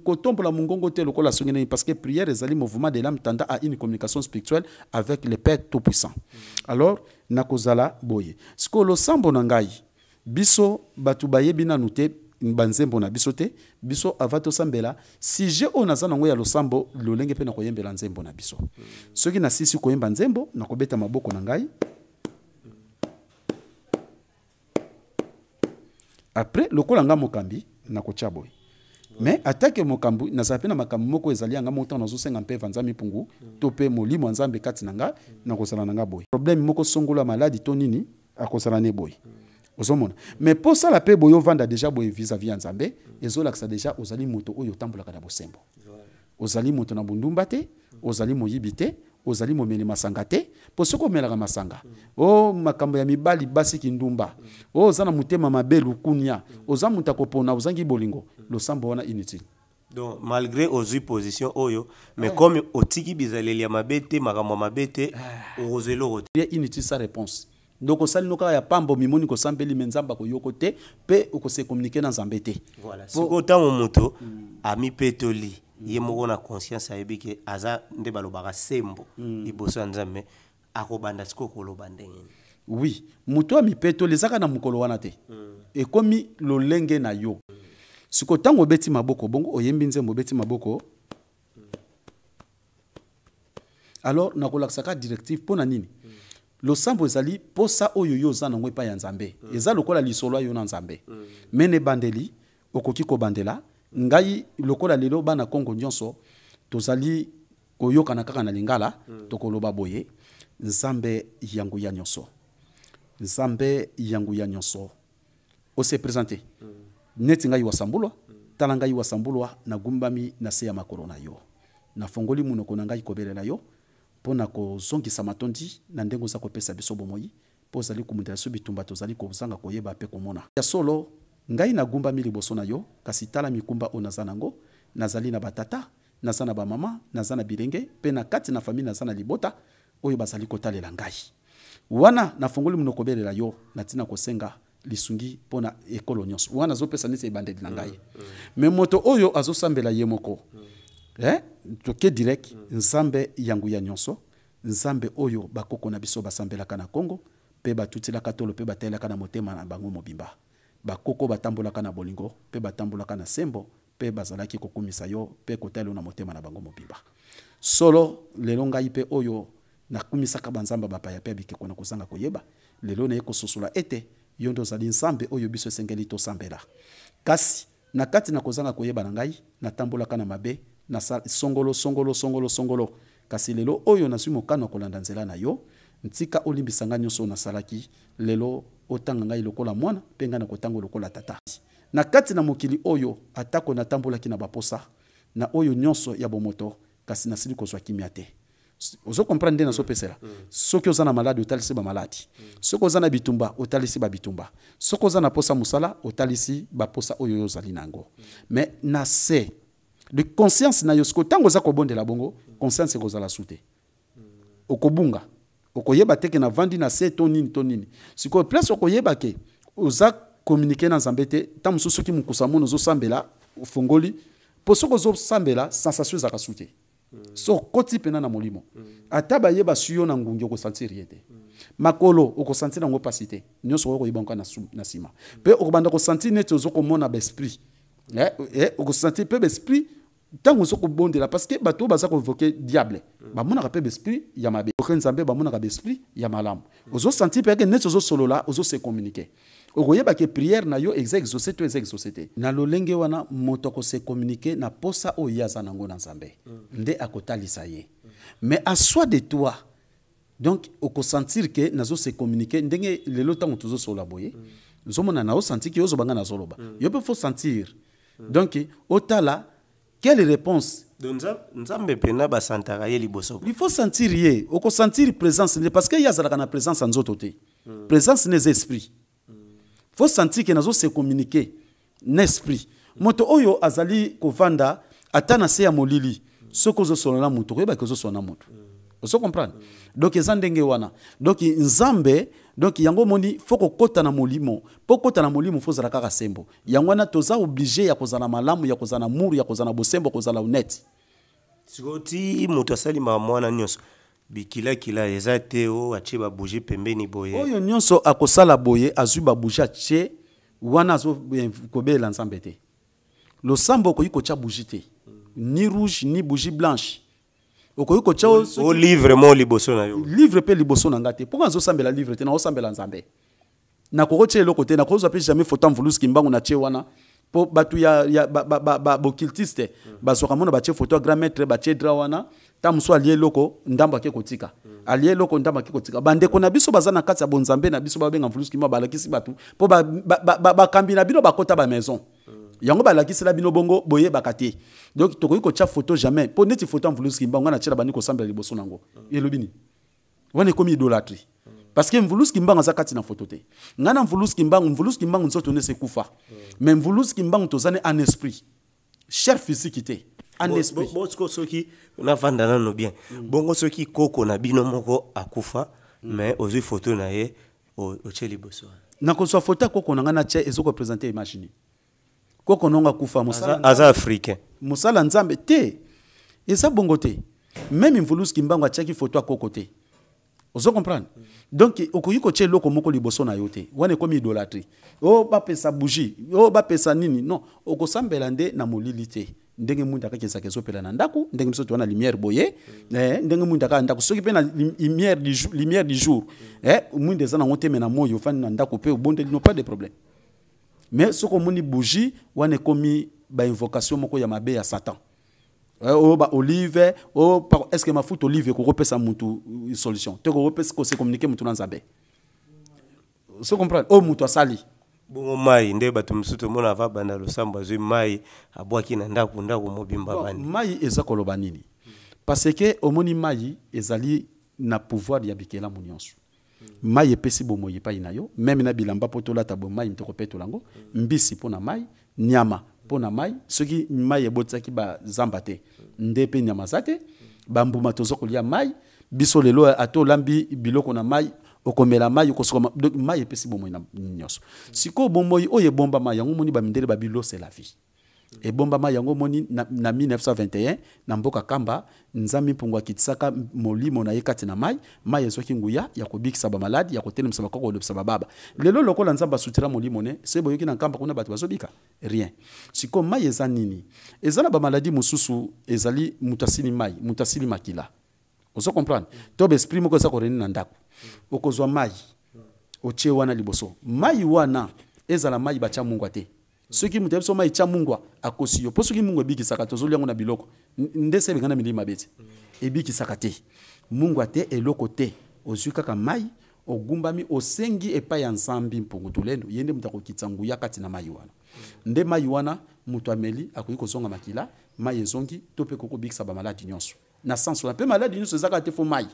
kotombola mongongo te lokola songi nini, parce que prière ezali mouvement de l'âme tendant à une communication spirituelle avec le Père Tout-Puissant. Alors, nakozala boye. Sikoyo losambo na ngai, biso bato bayebi nanu te banzembo na biso te, biso avant tosambela, sujet oyo naza nango ya losambo, lolenge pe nakoyembela nzembo na biso. Soki nasisi koyemba nzembo, nakobeta maboko na ngai. Après, lokola nga mokambi, nakotia boye. Mais attaque mokambi, nazala pe na makambo moko ezali yanga moko ntango nazosenga mpe eva Nzambe mpungu, to pe molimo ya Nzambe kati na nga, nakozala na nga boye. Problème moko songola maladi to nini, akozala ne boye. Ozomona. Mais po sala pe boye ovanda déjà boye vis-à-vis ya Nzambe, ezolakisa déjà ozali moto oyo otambolaka na bosembo. Ozali moto na bundumba te, ozali moyibi te, Ozali momeli masanga te, mpo soki omelaka masanga, o makambo ya mibali basi kindumba, o oza na motema mabe lukunia, oza moto akopona, ozangi bolingo, losambo wana inutile. Donc malgré ozwi position oyo, mais comme otiki bizaleli ya mabe te, makambo ya mabe te, okozwa eloko te. Inutile sa réponse. Donc osali no kaka ya pamba, omimoni kosambeli, me Nzambe akoyoko te, mpe okose communiquer na Nzambe te. Voilà. Sikoyo ntango moto amipetoli ye moko na conscience, ayebi ke aza nde balobaka sembo liboso ya Nzambe, akobanda sikoyo koloba ndenge nini? Oui, moto amipetoli ezaka na mokolo wana te, ekomi lolenge na yo. Sikoyo ntango obeti maboko bongo, oyembi nzembo, obeti maboko, alors nakolakisaka directive mpo na nini. Losambo ezali posa oyo yo oza nango epai ya Nzambe, eza lokola lisolo ya yo na Nzambe. Me na ebandeli okoki kobandela ngai lokola lelo bana Kongo nyonso tozali koyokana kaka na lingala, tokoloba boye: Nzambe ya nguya nyonso, Nzambe ya nguya nyonso. Ose présenter neti ngai Wasambulwa. Tala ngai Wasambulwa, nagumbami na se ya makolo na yo, nafongoli monoko na ngai kobelela yo mpo na kozongisa matondi na ndenge oza kopesa biso bomoi, mpo ozali komundela biso bitumba tozali kozanga koyeba mpe komona. Ya solo, ngai nagumbami liboso na yo, kasi tala mikumba oyo naza nango: nazali na batata, naza na bamama, naza na bilenge, mpe na kati na famille naza na libota oyo bazali kotalela ngai. Wana nafongoli monoko kobelela yo na ntina kosenga lisungi mpo na ekolo nyonso. Wana azopesa neti ebandeli na ngai. Me moto oyo azosambela ye moko, toke direct: Nzambe ya nguya nyonso, Nzambe oyo bakoko na biso basambelaka na Kongo mpe batutilaka tolo mpe batelaka na motema na bango mobimba. Bakoko batambolaka na bolingo mpe batambolaka na sembo mpe bazalaki kokumisa yo mpe kotala yo na motema na bango mobimba. Solo, lelo ngai mpe oyo nakumisaka banzambe bapaya mpe ya bikeko na kozanga koyeba, lelo naye kososola ete yo nde ozali Nzambe oyo biso esengeli tosambela. Kasi na kati na kozanga koyeba na ngai, natambolaka na mabe na songolo songolo songolo songolo. Kasi lelo oyo nazwi mokano ya kolanda nzela na yo. Ntika olimbisa ngai nyonso oyo nasalaki. Lelo otanga ngai lokola mwana, mpe ngai nakotanga lokola tata. Na kati na mokili oyo, atako natambolaki na baposa na oyo nyonso ya bomoto, kasi nasili kozwa kimia te. Ozo comprendre nde nazopesela? Soki oza na maladi, otalisi bamaladi. Soki oza na bitumba, otalisi babitumba. Soki oza na posa mosala, otalisi baposa oyo oyo ozali na yango. Mais na se de conscience na yo, sikoyo ntango oza kobondela bongo, conscience ekozala su te, okobunga, okoyeba te ke navandi na se to nini to nini. Sikoyo place okoyeba ke oza communiquer na Nzambe te, ntango mosusu soki mokusa mona ozosambela, ofongoli, mpo soki ozosambela, sensation ezalaka su te. So okoti mpena na molimo, ata bayeba su yo na ngungi, okosentir ye te. Makolo okosentir yango mpasi te, nyonso okoki koyeba yango na nsima. Mpe okobanda kosentir neti ozokomona baesprit, okosentir mpe baesprit ntango ozo kobondela, parce que bato oyo baza koinvoquer diable bamonaka mpe baesprit ya mabe, oke Nzambe bamonaka baesprit ya malamu. Ozosentir mpe ake neti ozosolola, ozose communiquer, okoyeba ke prière na yo eza exaucé to eza exaucé te. Na lolenge wana, moto akose communiquer na posa oyo ye aza nango na Nzambe, nde akotalisa ye. Mais à soi de toi, donc okosentir ke nazose communiquer ndenge lelo ntango tozosolola boye, ozomona naosentir ke ozobanga nazoloba, yo mpe faut sentir. Donc otala quelle réponse. Donc Nzambe mpena basantaka ye liboso? Il faut sentir ye, okosentir présence nde, parce que ye azalaka na présence ya nzoto te, présence ne eza esprit. Faut sentir ke nazose communiquer na esprit. Moto oyo azali kovanda ata na se ya molili, soki ozosolola na moto, okoyebaki ozosolola na moto. Ozo comprendre? Donc eza ndenge wana. Donc Nzambe, donc yango omoni, faut kokɔta na molimo. Mpo kɔta na molimo, faut ozala kaka sembo. Yango wana toza obligé ya kozala malamu, ya kozala na muru, ya kozala na bosembo, kozala honnête. Sikoyo ti moto asalimaka mwana nyonso, bikilakila eza te o atie babougie pembeni boye? Oyo nyonso akosala boye, azwi babougie atie wana, azokobelela Nzambe te. Losambo okoki kotia bougie te, ni rouge ni bougie blanche okoki kotia. O livre mo liboso na yo? Livre mpe liboso na nga te, mpo nazosambela livre te, naosambela Nzambe. Nakokotia eloko te, nakozwa mpe jamais photo ya Mvuluzi Kimbangu na tie wana, mpo bato ya baoccultiste bazwaka mona batie photo ya grand maître, batie drap wana. Ta mosusu alie eloko ndambo, ake kotika, alie eloko ndambo, ake kotika. Bandeko na biso baza na kati ya bonzambe na biso, babenga Mvuluzi Kimbangu, balakisi bato mpo bakambi na bino bakota bamaison. Yango balakisela bino bongo boyebaka te. Donc tokoki kotia photo jamais mpo neti photo ya Mvuluzi Kimbangu nga natiela bandi kosambela liboso nango. Elobi nini? Wana ekomi idolâtrie. Parce que Mvuluzi Kimbangu aza kati na photo te. Nga na Mvuluzi Kimbangu, Mvuluzi Kimbangu nzoto nde ekufa. Mais Mvuluzi Kimbangu toza ne en esprit. Chair physique te. En esprit. Bo siko soki navanda nano bien. Bongo soki koko na bino moko akufa, mais ozwi photo na ye otie liboso wana. Nakozwa photo ya koko na ngai natia, ezokoprésente image nini? Koko nongo akufa, mosala Aza africain. Mosala Nzambe te, eza bongo te. Même Mvuluzi Kimbangu atiaki photo ya koko te. Ozo comprendre? Donc okoki kotia eloko moko liboso na yo te, wana ekomi idolâtrie. O bapesa bougie, o bapesa nini, non. Okosambela nde na molili te, ndenge mwinda kaka ezalaka ezopela na ndako, ndenge biso toza na lumière boye, ndenge mwinda kaka ndako. Soki mpe na lumière du jour, lumière du jour, mwinda eza nango te, me na moi ofandi na ndako mpe obondeli, no, pas de problème. Mais soki omoni bougie wana, ekomi bainvocation moko ya mabe ya Satan. Oyo ba olive oyo, est ce que mafuta olive ekokopesa mutu solution te, kokopesa kose communiquer mutu na Nzambe? So comprendre oyo mutu asali. Bongo mai nde bato mosusu tomona ava banda losambo, azwi mai, abwaki na ndako, ndako mobimba. Bon, bandi. Mai eza koloba nini? Parce que omoni, mai ezali na pouvoir ya bikelamu nyonso. Mai epesi bomoi epai na yo, même na bilamba mpo tolata boye, mai moto kopetola yango. Mbisi mpo na mai, nyama mpo na mai. Soki mai ebotisaki bazamba te, nde mpe nyama aza te. Bambuma toza kolia mai. Biso lelo ata olambi biloko na mai, okomela mai, okosukama. Donc mai epesi bomoi na nyonso. Sikoyo bomoi oyo ebombama, yango omoni bamindele babi l'eau c'est la vie. Ebombama, yango omoni na 1921 na mboka Kamba, Nzambe Mpungu akitisaka molimo na ye kati na mai. Mai ezwaki nguya ya kobikisa bamaladi, ya kotelemisa bakoko, kolobisa bababa. Lelo lokola Nzambe asutira molimo ne se boyoki na Nkamba kuna bato bazobika rien. Sikoyo mai eza nini? Eza na bamaladi mosusu, ezali moto asili mai, moto asili makila. Ozo comprendre? To baesprit moko eza koreni na ndako, okozwa mai, otie wana liboso. Mai wana ezala mai batya mungwa te. Soki moto ayebi so mai tya mungwa, akosi yo, mpo soki mungwa ebikisaka, tozolia yango na biloko nde se ebengana milimo mabe te. Ebikisaka te, mungwa te, eloko te. Ozwi kaka mai, ogumbami, osengi epai ya Nzambi Mpungu Tulendo. Ye nde moto akokitisa nguya kati na mai wana. Nde mai wana moto ameli, akoki kozonga makila, mai ezongi, to mpe kokobikisa bamaladi nyonso na sens wana. Mpe maladi nyonso eza kaka te fo mai,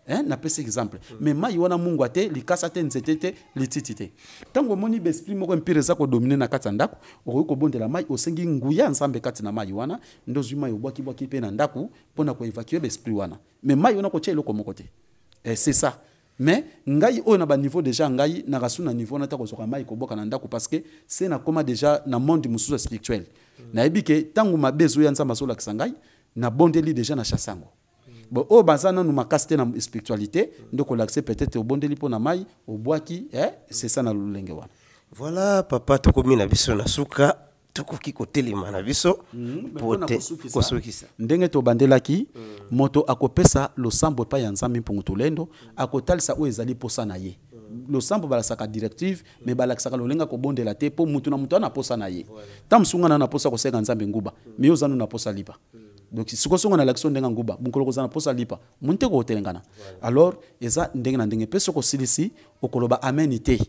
hein, napesi exemple. Mais mai wana, mungwa te, likasa te, nzete te, lititi te. Ntango omoni baesprit moko impur eza kodomine na kati ya ndako, okoki kobondela mai, osengi nguya ya Nzambe kati na mai wana. Nde ozwi mai, obwakibwaki mpe na ndako mpona koévacuer baesprit wana. Mais mai wana kotia eloko moko te. C'est ça. Mais ngai oyo na baniveau déjà, ngai nakasu na niveau nata kozwaka mai koboka na ndako, parce que se nakóma déjà na monde mosusu ya spirituel. Nayebi ke ntango mabe ezoya, Nzambe azolakisa ngai, nabondeli déjà na chasse yango. Bon, oyo baza nanu makasi te na spiritualité, nde kolakisa peut-être obondeli mpo na mai, obwaki, c'est ça, na lolenge wana. Voilà papa, tokomi na biso na suka, tokoki kotelema na biso po Mpona te kosukisa, kosukisa. Ndenge tobandelaki, moto akopesa losambo epai ya Nzambe Mpungu Tolendo, akotalisa oyo ezali posa na ye. Losambo balakisaka directive, mais balakisaka lolenge akobondela te, mpo mutu na mutu ana posa na ye. Ta mosu nga na na posa kosenga Nzambe nguba, mais yo oza nu na posa lipa. Donc sikoyo songo nalakisi yo ndenge ya nguba, mokolo kozala na posa lipa, moni te kotelengana. Alors eza ndenge na ndenge. Mpe soki osilisi, okoloba amen te,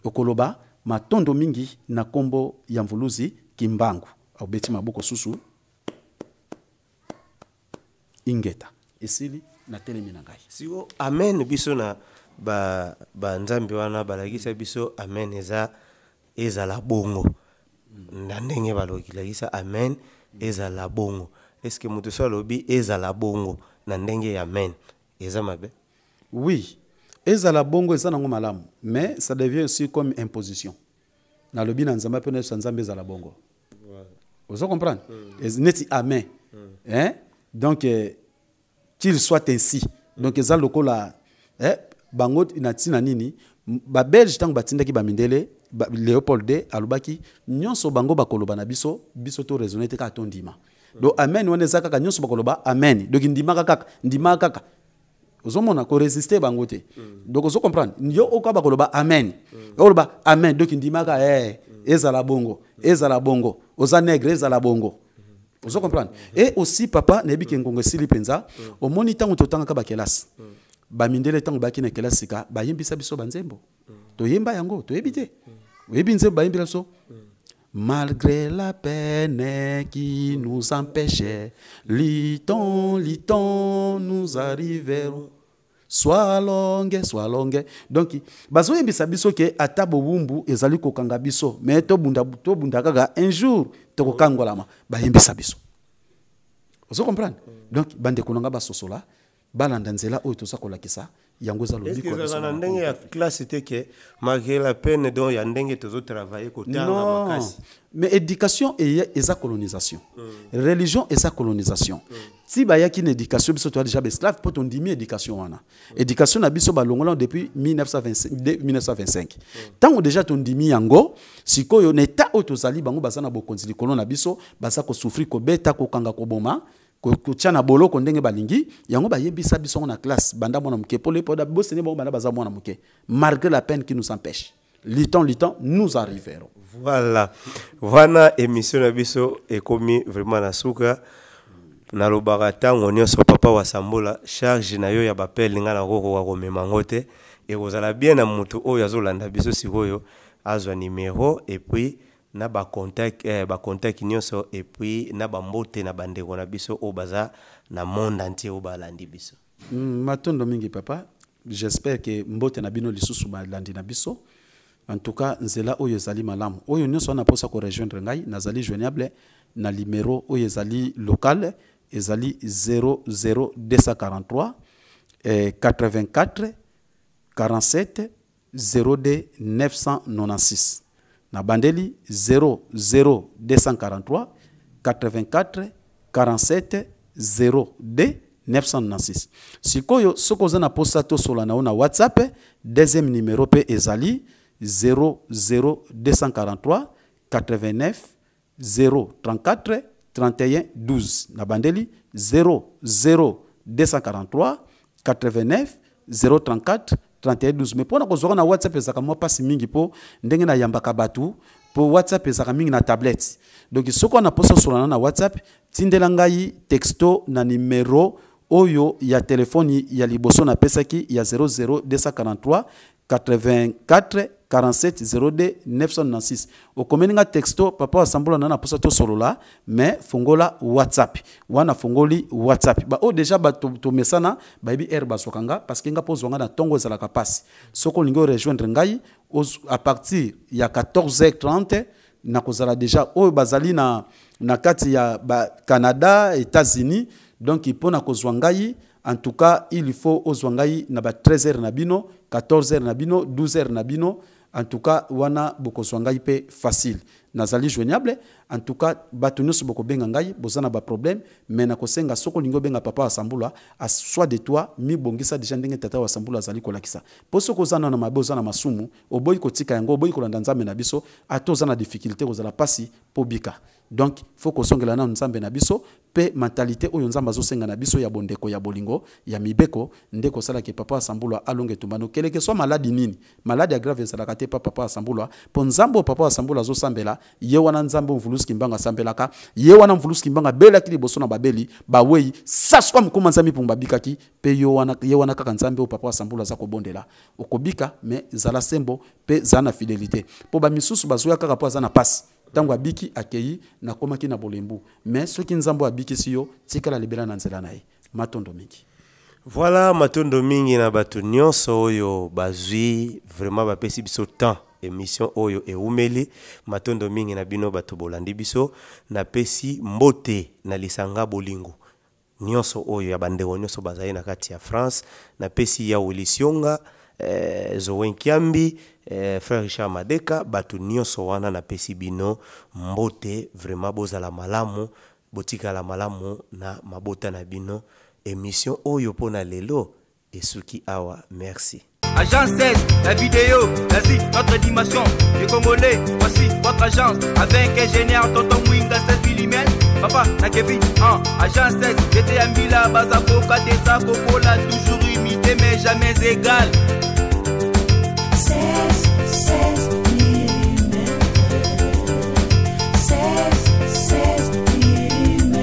okoloba matondo mingi na nkombo ya Mvuluzi Kimbangu, obeti maboko susu, ingeta, esili, natelemi na ngai. Siko amen, biso na banzambe wana balakisa biso amen eza ezala bongo na ndenge balakisa amen ezala bongo. Est ce que moto so alobi ezala bongo na ndenge ya amen, eza mabe? Oui, ezala bongo eza nango malamu, mais ça devient aussi comme imposition. Nalobi na Nzambe mpe nayebisa Nzambe ezala bongo. Ozo comprendre? Neti amen, hein? Donc qu'il soit ainsi. Donc eza lokola bango na ntina nini babelge ntango batindaki bamindele Léopold II alobaki nyonso bango bakoloba na biso, biso to raisonne te, kaka tondima. Donc amen wana eza kaka nyonso bakoloba amen. Donc ndimaka kaka, ndimaka kaka, ozomona koresiste bango te. Donc ozo comprendre, yo oka bakoloba amen, okoloba amen. Donc ndimaka, ezala bongo, ezala bongo, oza nègre, ezala bongo. Ozo comprendre? Et aussi papa, nayebi ke ngongo esili mpenza. Omoni, ntango totangaka bakelasi, bamindele ntango bayaki na kelasi sika, bayembisa biso banzembo, toyemba yango. Toyebi te, oyebi nzembo bayembela biso? Malgré la peine qui nous empêchait, luttons, luttons, nous arriverons. Soit longue, soit longue. Donc, bazoyebisa biso ke ata bowumbu ezali kokanga biso, mais tobunda tobunda kaka un jour tokokangolama, bayembisa biso. Ozo comprendre? Donc bandeko na nga basosola, balanda nzela oyo toza kolakisa yango eza lobiko ya biso na ndenge ya classe te ke malgré la peine donc ya ndenge tozotravaille kotanga makasi. Mais éducation eza colonisation. Religion eza colonisation. Ti bayaki na éducation, biso toya déjà baesclave mpo tondimi éducation wana. Éducation na biso balongola depuis 1925, 1925. Ntango déjà tondimi yango, sikoyo na état oyo tozali, bango baza na bokonzi likolo na biso, baza kosouffrir, kobeta, kokanga, koboma, kotia na boloko ndenge balingi. Yango bayebisa biso ngo na classe banda mwana moke, po lepo bosene bango banda baza mwana moke. Malgré la peine qui nous empêche, luttons, luttons, nous arriverons. Voilà, wana émission na biso ekomi vraiment na suka. Nalobaka ntango nyonso, papa Wasambola, charge na yo ya bapele nga nakokoka komema yango te. Ekozala bien na motu oyo azolanda biso sikoyo azwa numéro et puis na bacontact, bacontact nyonso et puis na bambote na bandeko na biso oyo baza na monde entier oyo balandi biso. Matondo mingi papa, j'espère que mbote na bino lisusu balandi na biso. En tout cas nzela oyo ezali malamu. Oyo nyonso wana mposa korejoindre ngai, nazali joignable na numéro oyo ezali local, ezali 00243 84 47 02 996. Na bandeli 00243 84 47 02 996. Sikoyo soki oza na posa tosola na yo na WhatsApp, deuxième numéro mpe ezali 00243 89 034 31 12. Na bandeli 00243 89 034 31 12. Mais mpona kozwaka na WhatsApp ezalaka mwa mpasi mingi, mpo ndenge nayambaka bato, mpo WhatsApp ezalaka mingi na tablette. Donc soki wana mposa osolana na WhatsApp, tindela ngai texto na numero oyo ya telefoni ya liboso napesaki ya 00243 84 47 02 996. Okomeli nga texto: "Papa Wasambola, na mposa tosolola, mais fongola WhatsApp." Wana fongoli WhatsApp, baoyo déjà tomesana bayebi heure bazwaka nga, parce que nga mpo ozwa nga na ntongo ezalaka mpasi. Soki olingi orejoindre ngai à partir ya 14h30, nakozala déjà. Oyo bazali na kati ya ba Canada, États-Unis, donc mpo na kozwa ngai, en tout cas il faut ozwa ngai na ba 13h na bino, 14h na bino, 12h na bino. En tout cas wana bokozwa ngai mpe facile, nazali joignable. En tout cas bato nyonso bokobenga ngai, boza na baproblème, mais nakosenga soki olingi obenga papa Wasambula, soit de toi mibongisa déjà ndenge tata Wasambula azali kolakisa. Mpo soki oza nano mabe, oza na masumu, oboyi kotika yango, oboyi kolanda Nzambe na biso, ata oza na difficulté, kozala mpasi mpo bika. Donc faut kosongela nano Nzambe na biso mpe mentalité oyo Nzambe azosenga na biso ya bondeko, ya bolingo, ya mibeko, nde kosalaki papa Wasambulwa alonga etumbano, quelque soit maladie nini. Maladie ya grave ezalaka te pa papa Wasambulwa, mpo Nzambe oyo papa Wasambulwa azosambela, ye wana Nzambe oyo Mvulusi Kimbangu asambelaka, ye wana Mvulusi Kimbangu abelaki liboso na babeli bawei saswa mokoma Nzambe mpungu babikaki mpe yo wana, ye wana kaka Nzambe oyo papa Wasambulwa aza kobondela. Okobika, mais zala sembo mpe zala na fidélité, mpo bamisusu bazoya kaka mpo aza na pasi. Ntango abiki, akei, nakomaki na bolembu. Mais soki Nzambe oyo abikisi yo, tikala libela na nzela na ye. Matondo mingi. Voilà, matondo mingi na bato nyonso oyo bazwi vraiment bapesi biso temps. Émission oyo eumeli. Matondo mingi na bino bato bolandi biso. Napesi mbote na lisanga bolingo nyonso oyo ya bandeko nyonso bazali na kati ya France. Napesi ya Wilisionga, Zowen Kiambi, frère Richard Madeka, bato nyonso wana napesi bino mbote. Vraiment bozala malamu, botikala malamu na mabota na bino. Émission oyo mpona lelo esuki awa. Merci. Agence 16, la vidéo, l'Asie, notre dimension. Les Congolais, voici votre agence. Avec ingénieur Tonton Mwinga 16 mm. Papa, na Kevin, 1. Agence 16, j'étais à Mila, Bazakoka, Tessa, Kokola, toujours imité, mais jamais égal. 16, 16 mm. 16, 16 mm.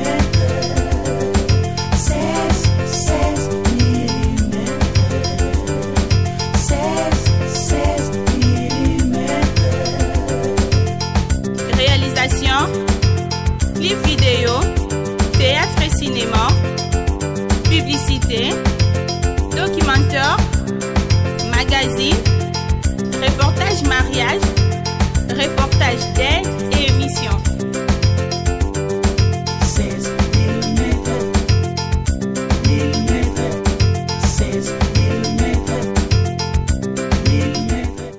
16, 16 mm. 16, 16 mm. Réalisation. Publicité, documentaire, magazine, reportage mariage, reportage d'aide.